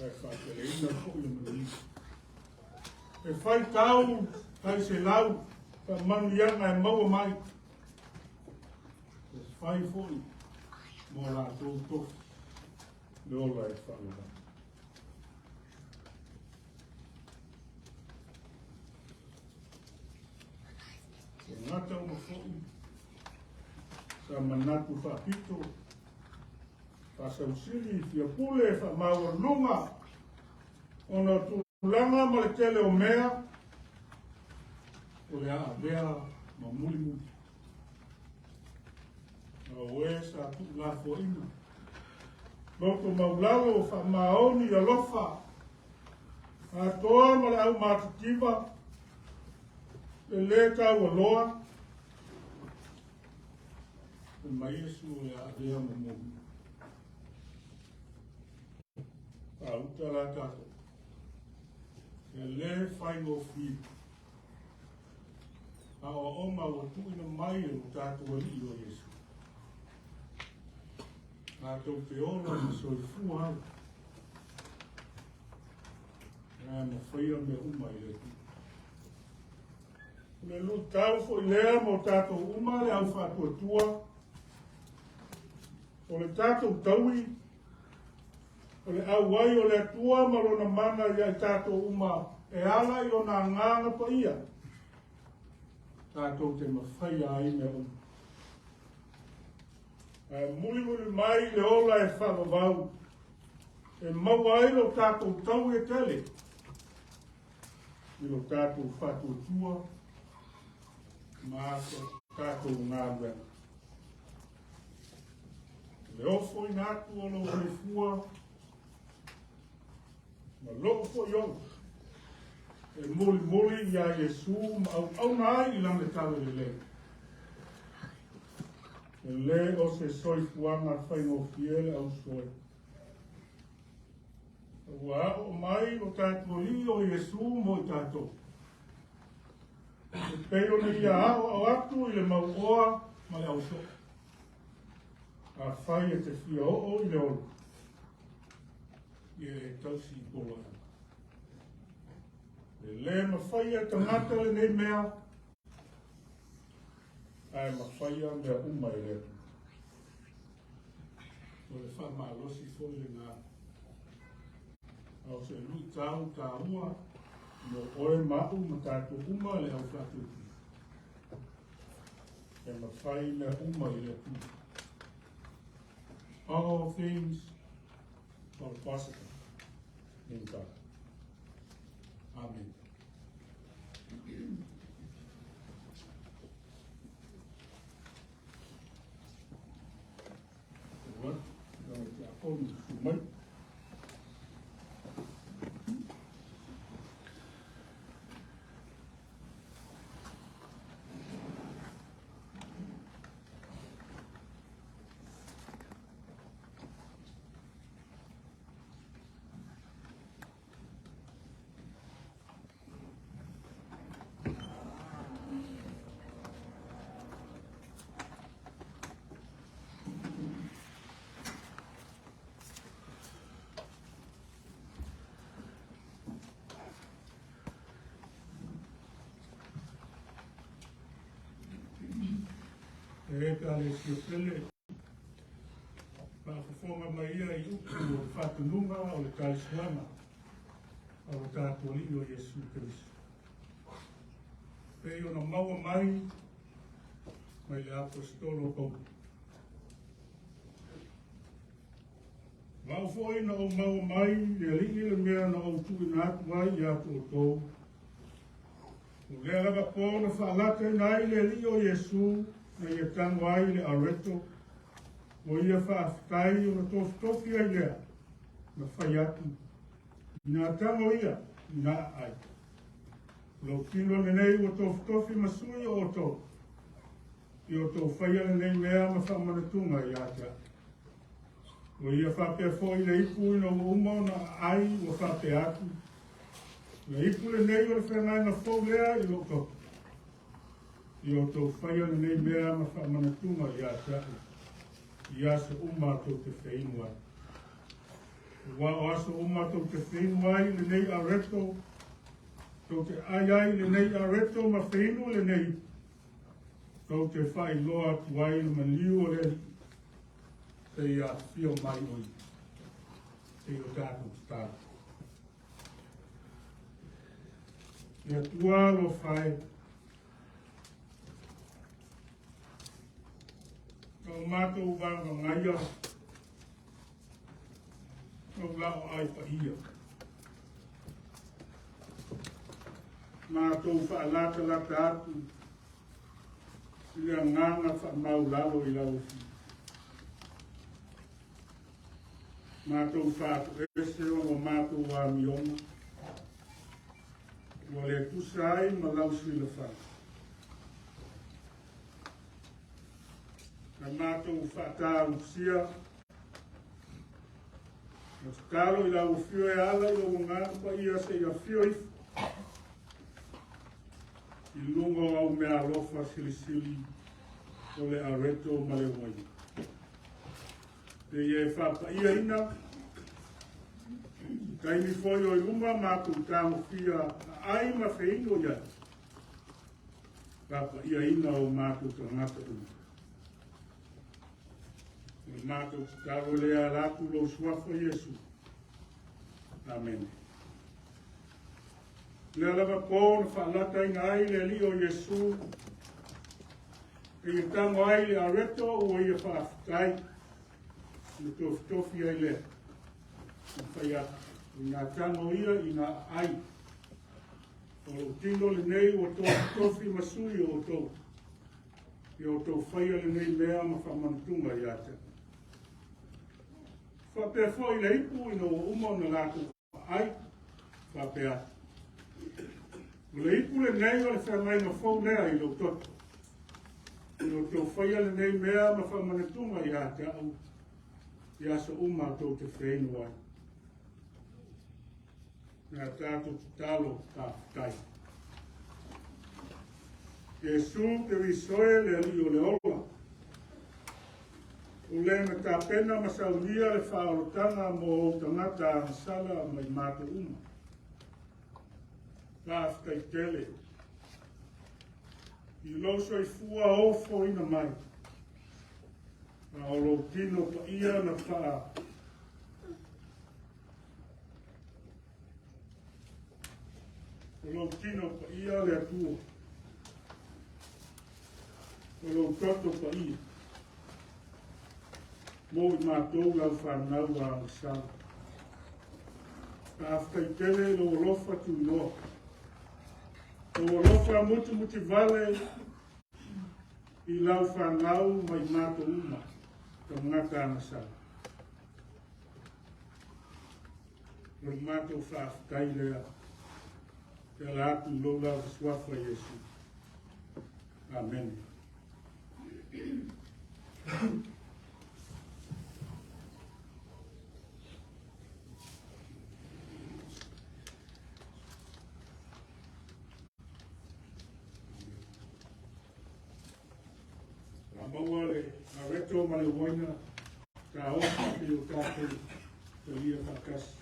Ae faateleina foi le manuia. E faitau tai 100 faamanuiaga e maua mai. E fai foi mo latou tofi le ola e faavavau. Tagata uma foi sa manatu faapito, faasausili, fiapule, faamaualuga, ona o tulaga ma le tele o mea, o le a avea ma mulimuli. A o e sa tuulafoaiga, loto maulalo, faamaoni, alofa, atoa ma le aumatitiva, le lē taualoa, e mai Iesu o le a avea ma muamua. Faauta la tatou. E lē faigofie. Aoaoga ua tuuina mai e lo tatou Alii o Iesu. Tatou te ola ma soifua ai. Ae mafaia mea uma i le Atua. O le luitau foi lea mo tatou uma le au faatuatua, o le tatou taui, o le auai o le Atua ma lona mana ia i tatou uma e ala i ona agaga paia. Tatou te mafaia ai mea uma. Ae mulimuli mai le ola e faavavau, e maua ai lo tatou tau e tele, i lo tatou faatuatua ma tatou galuega. Le ofoina atu o lou soifua ma lou foi ola, e mulimuli ia Iesu ma auauna ai i lana talalelei. E le o se soifuaga faigofie le ausoe. Ua ao mai lo tatou Alii o Iesu mo i tatou. E pei ona ia aoao atu i le mauoa ma le ausoo. Afai e te fia oo i le ola, ia e tausi i poloaiga. E le mafai e tagata lenei mea, ae mafaia mea uma e le Atua. O le faamalosi foi lena. A o se luitau taua mo oe ma au ma tatou uma le au faatuatua. E mafai mea uma i le Atua. All things are possible in God. Amen. Ua, te akonu su mai. E Ekalesia pele, faafofoga mai ia i upu o le faatonuga o le talisaga a lo tatou Alii o Iesu Keriso. Pei ona maua mai mai le Aposetolo o Paulo. O au foi na ou maua mai le Alii le mea na ou tuuina atu ai ia te outou. O lea lava po na faalataina ai le Alii o Iesu na ia tago ai le areto, o ia faafetai ona tofitofi ai lea na fai atu. Ina tago ia, ina ai. O lou tino lenei ua tofitofi ma sui o outou, i o outou faia lenei mea ma faamanatuga ia te au. O ia faapea foi le ipu ina ua uma ona aai ua faapea atu. Le ipu lenei o le feagaiga fou lea i lou toto. I o outou faia lenei mea ma faamanatuga ia te au, i aso uma tou te feinu ai. Ua o aso uma tou te feinu ai lenei areto, tou te ai ai lenei areto ma feinu lenei ipu, tou te faailoa atu ai le maliu o le Alii, seia afio mai o ia. Se i o tatou tatalo. Le Atua alofa e, na o matou vagavagaia, lou laoai paia. Matou faalatalata atu i le agaga faamaulalo i lau Afioga. Matou faatoese ona o matou amioga, ua le tusa ai ma lau silafaga. Na matou faatausia, na tatalo i lau afio e ala i lou agaga paia seia afio ifo i luga o au meaalofa silisili o le areto ma le uaina. Seia e faapaiaina i taimi foi o i luma matou tagofia aai ma feinu i ai, faapaiaina o matou tagata uma. O le matou tatalo lea ala atu lou suafa Iesu. Amene. Lea lava po na faalataina ai le Alii o Iesu, E ia tago ai le areto ua ia faafetai, na tofitofi ai lea. Na fai atu, ina tago ia ina aai. O lou tino lenei ua tofitofi ma sui o outou. Ia outou faia lenei mea ma faamanatuga ia te au. Faapea foi le ipu ina ua uma ona latou ai, faapea atu. O le ipu lenei o le feagaiga fou lea i lou toto. Ia outou faia lenei mea ma faamanatuga ia te au i aso uma tou te feinu ai. Na tatou tatalo faafetai. Iesu Keriso e le Alii o le ola, o le na tapena ma saunia le faaolataga mo ou tagata agasala ma i matou uma. Faafetai tele i lou soifua ofoina mai, a o lou tino paia na faa o lou tino paia le Atua, o lou toto paia, mo i matou lau fanau agasala. Faafetai tele i lou alofa tunoa, lou alofa mutumutivale i lau fanau ma i matou uma, tagata agasala. O le matou faafetai lea, e ala atu i lou lava suafa Iesu. Amene. A maua le areto ma le uaina, taofi i o tatou talia faatasi.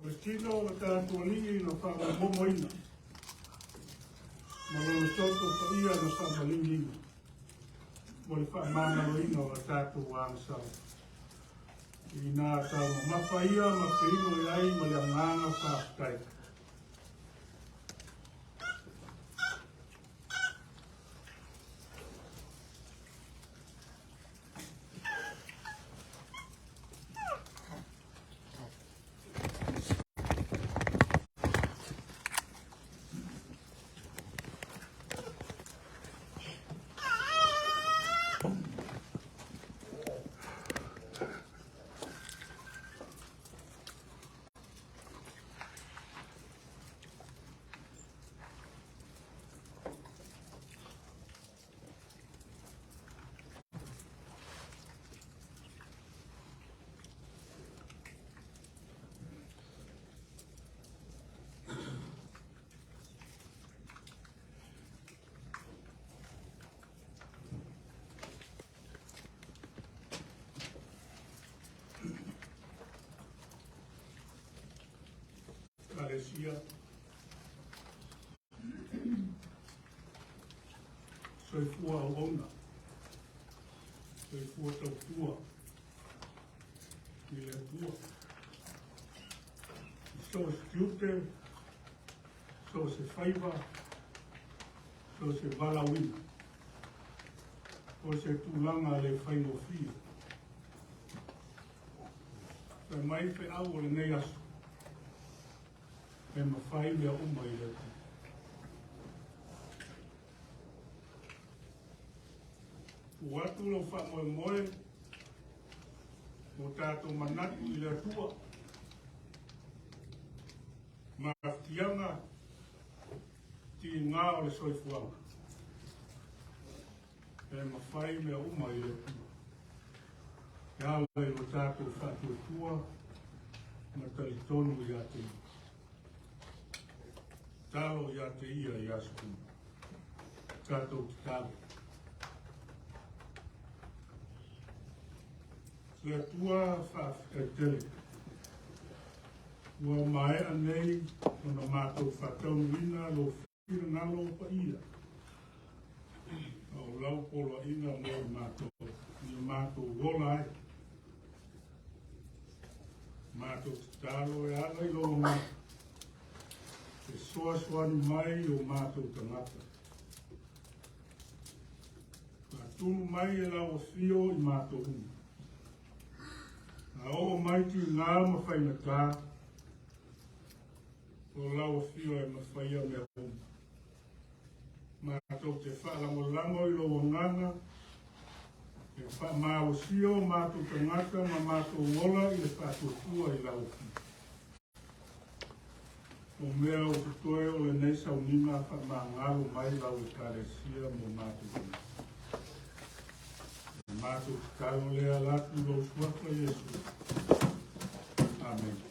O le tino o le tatou Alii na faamamomoina, ma lona toto paia na faamaliliina, mo le faamagaloina o a tatou agasala. Ina taumamafa ia ma feinoi ai ma le agaga faafetai. Ekalesia, soifua auauna, soifua tautua i le Atua. I so o se tiute, so o se faiva, so o se valaauina, o se tulaga le faigofie. Fai mai feau o lenei aso, e mafai mea uma i le Atua. Tuu atu lou faamoemoe mo tatou manatu i le Atua. Mafatiaga tiga o le soifuaga, e mafai mea uma i le Atua. E ala i lo tatou faatuatua ma talitonu ia te Ia. Tatalo ia te Ia i aso uma. Tatou tatalo. Le Atua faafetai tele. Ua maea nei ona matou faataunuuina lou finagalo paia. A o lau poloaiga mo i matou, ia matou ola ai. Matou tatalo e ala i lou Agaga, fesoasoani mai i o matou tagata. Faatumu mai e lau afio i matou uma. A oo mai tiga ma faigata, o lau afio e mafaia mea uma. Matou te faalagolago i lou Agaga, e faamalosia o matou tagata ma matou ola i le faatuatua i lau afio. O mea o totoe o lenei sauniga faamagalo mai lau Ekalesia mo matou tagata. E matou tatalo lea ala atu i lou suafa Iesu. Amene.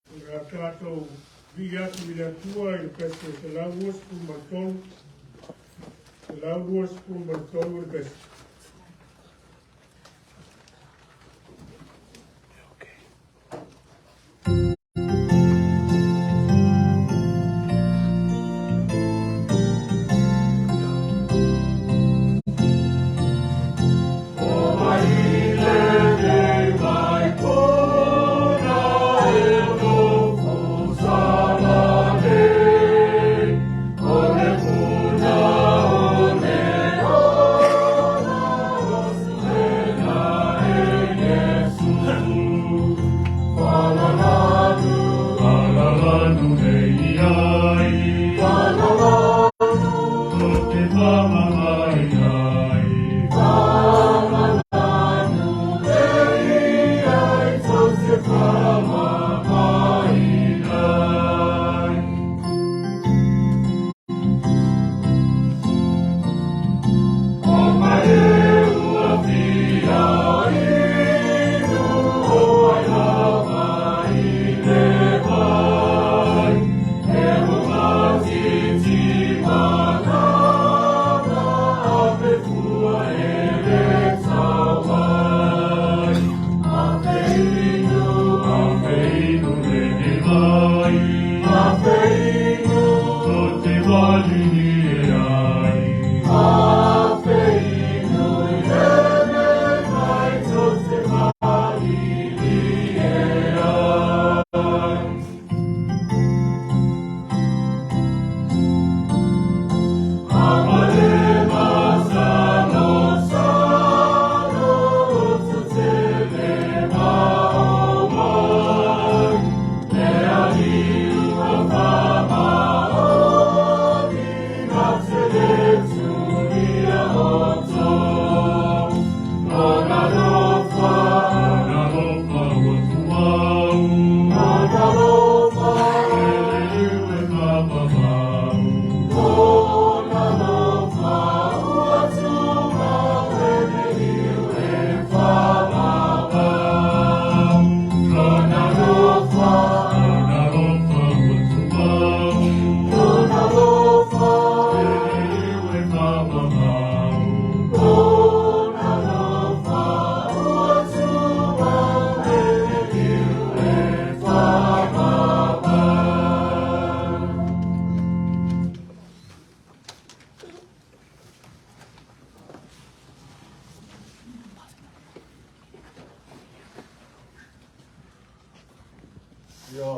O le a tatou vii atu i le Atua i le pese 123, 123 le pese. La la la. Ia.